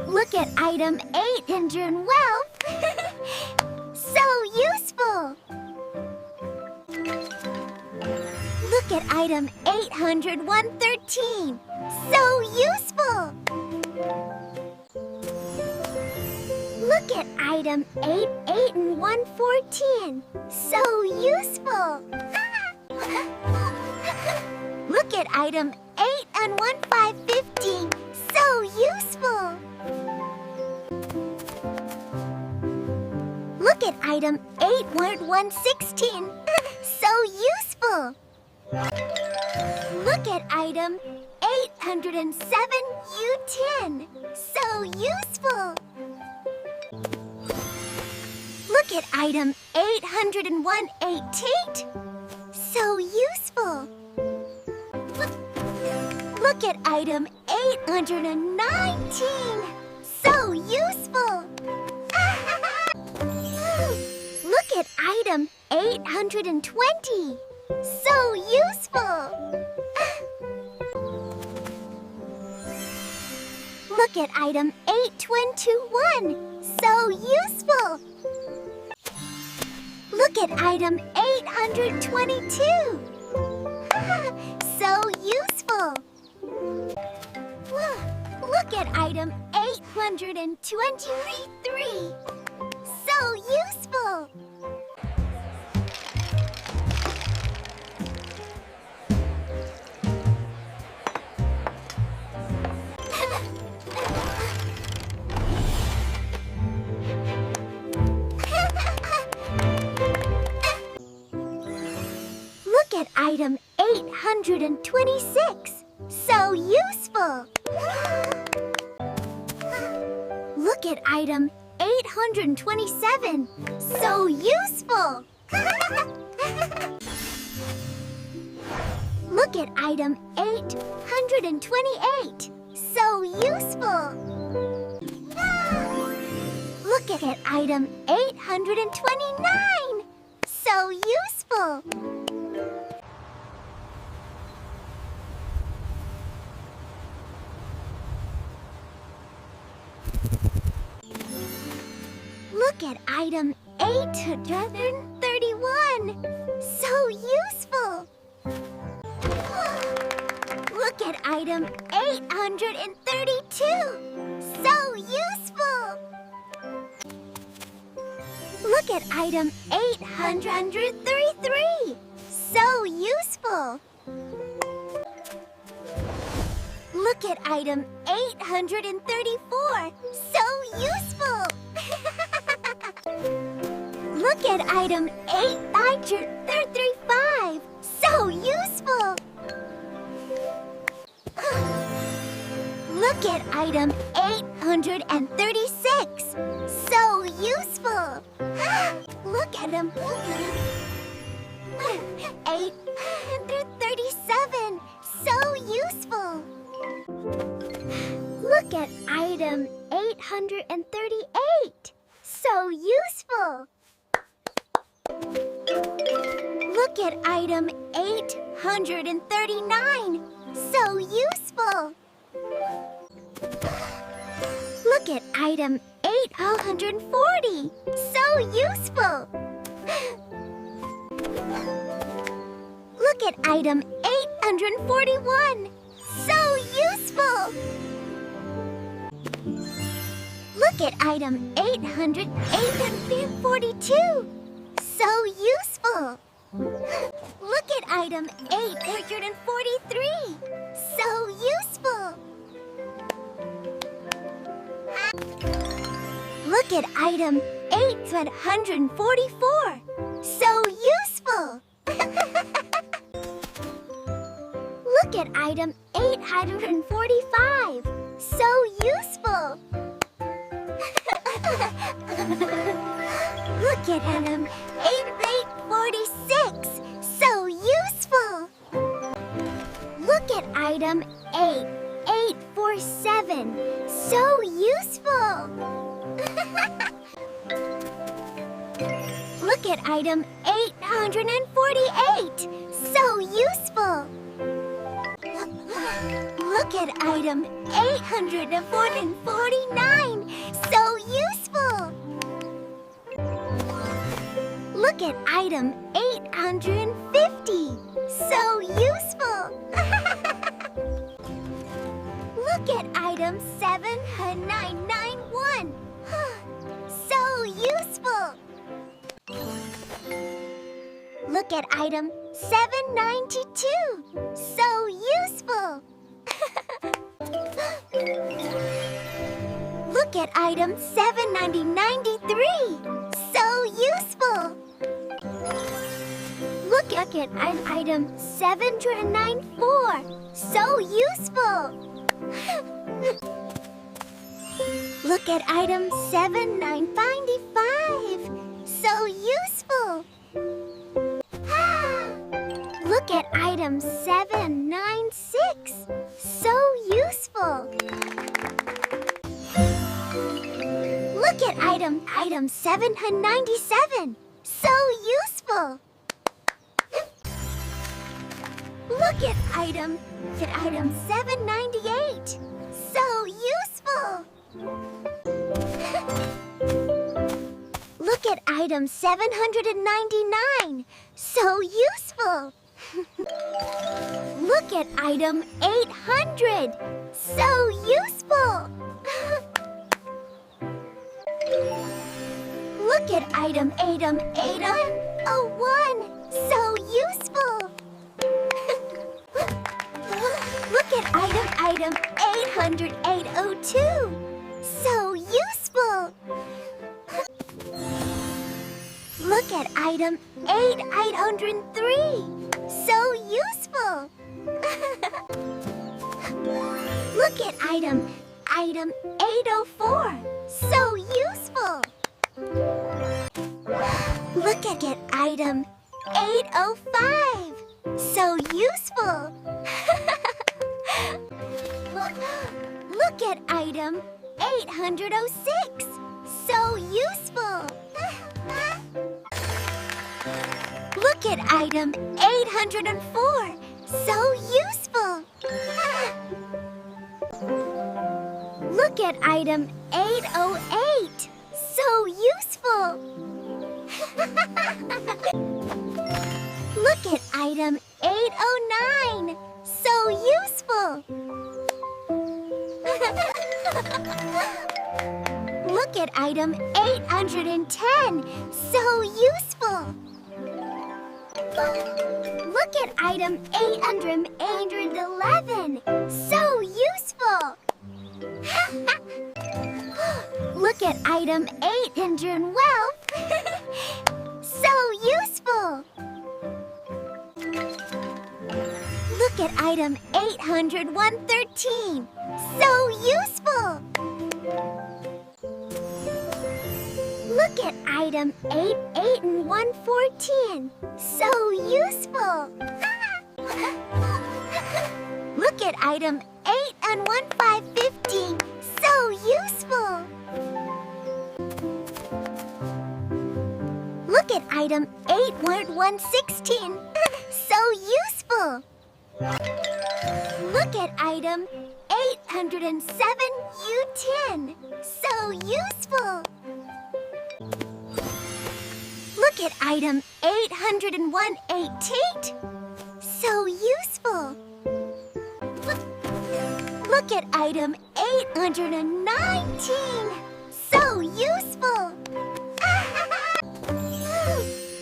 Look at item eight hundred twelve. So useful. Look at item eight hundred one thirteen. So useful. Look at item eight eight and one fourteen. So useful. Look at item eight and one five fifteen. So useful. Look at item eight one sixteen. So useful. Look at item eight hundred seven U ten. So useful. Look at item eight hundred one eighteen. So useful. Look, look at item eight hundred nineteen. So useful. Look at item eight hundred twenty. So useful. Look at item eight twenty-one. So useful. Look at item eight hundred twenty-two. So useful. Look at item eight hundred twenty-three. So useful. Look at item eight hundred twenty-six. So useful. Look at item eight hundred twenty-seven. So useful. Look at item eight hundred twenty-eight. So useful. Look at item eight hundred twenty-nine. So useful. Look at item eight hundred thirty-one. So useful. Look at item eight hundred thirty-two. So useful. Look at item eight hundred thirty-three. So useful. Look at item eight hundred thirty-four. So useful. Look at item eight hundred thirty-five. So useful. Look at item eight hundred thirty-six. So useful. Look at them. Eight hundred thirty-seven. So useful. Look at item eight hundred thirty-eight. So So useful. Look at item eight hundred thirty-nine. So useful. Look at item eight hundred forty. So useful. Look at item eight hundred forty-one. So useful. Look at item eight hundred, eight hundred forty-two. So useful. Look at item eight hundred forty-three. So useful. Look at item eight hundred forty-four. So useful. Look at item eight hundred forty-five. So useful. Look at item eight eight forty-six. So useful. Look at item eight eight four seven. So useful. Look at item eight hundred forty-eight. So useful. Look at item eight hundred forty-nine. So useful. Look at item eight hundred fifty. So useful. Look at item seven nine nine one. So useful. Look at item seven ninety-two. So useful. Look at item seven ninety-three. So useful. Look at, look at i-, item seven ninety-four. So useful. Look at item seven ninety-five. So useful. Look at item seven ninety-six. So useful. Look at item, item seven ninety-seven. So useful. Look at item, at item seven ninety-eight. So useful. Look at item seven hundred ninety-nine. So useful. Look at item eight hundred. So useful. Look at item, item eight oh one. So useful. Look at item, item eight hundred, eight oh two. So useful. Look at item eight, eight hundred three. So useful. Look at item, item eight oh four. So useful. Look at, at item eight oh five. So useful. Look, look at item eight hundred oh six. So useful. Look at item eight hundred four. So useful. Look at item eight oh eight. So useful. Look at item eight oh nine. So useful. Look at item eight hundred ten. So useful. Look at item eight hundred, eight hundred eleven. So useful. Look at item eight hundred twelve. So useful. Look at item eight hundred one thirteen. So useful. Look at item eight eight and one fourteen. So useful. Look at item eight and one five fifteen. So useful. Item eight hundred one sixteen. So useful. Look at item eight hundred seven U ten. So useful. Look at item eight hundred one eighteen. So useful. Look, look at item eight hundred nineteen. So useful.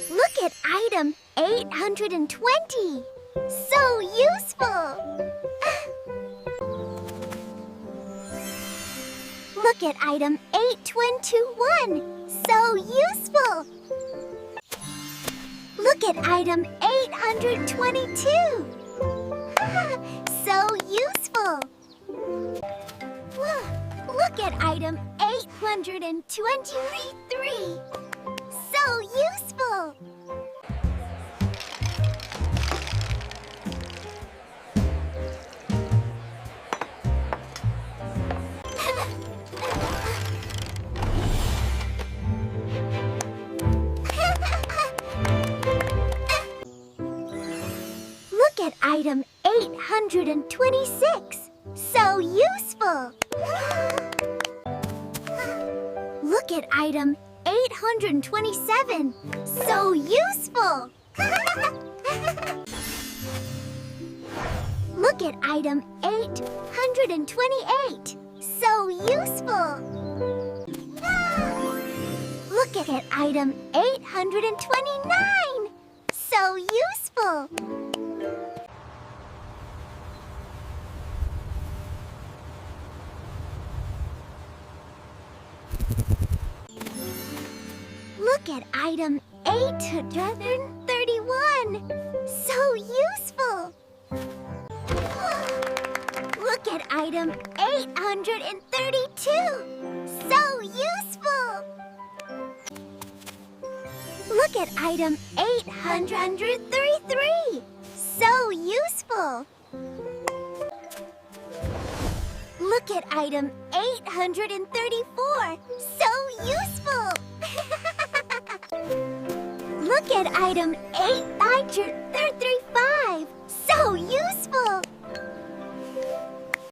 Look at item eight hundred twenty. So useful. Look at item eight twenty-one. So useful. Look at item eight hundred twenty-two. So useful. Look at item eight hundred twenty-three. So useful. Look at item eight hundred twenty-six. So useful. Look at item eight hundred twenty-seven. So useful. Look at item eight hundred twenty-eight. So useful. Look at item eight hundred twenty-nine. So useful. Look at item eight hundred thirty-one. So useful. Look at item eight hundred thirty-two. So useful. Look at item eight hundred thirty-three. So useful. Look at item eight hundred thirty-four. So useful. Look at item eight hundred thirty-three.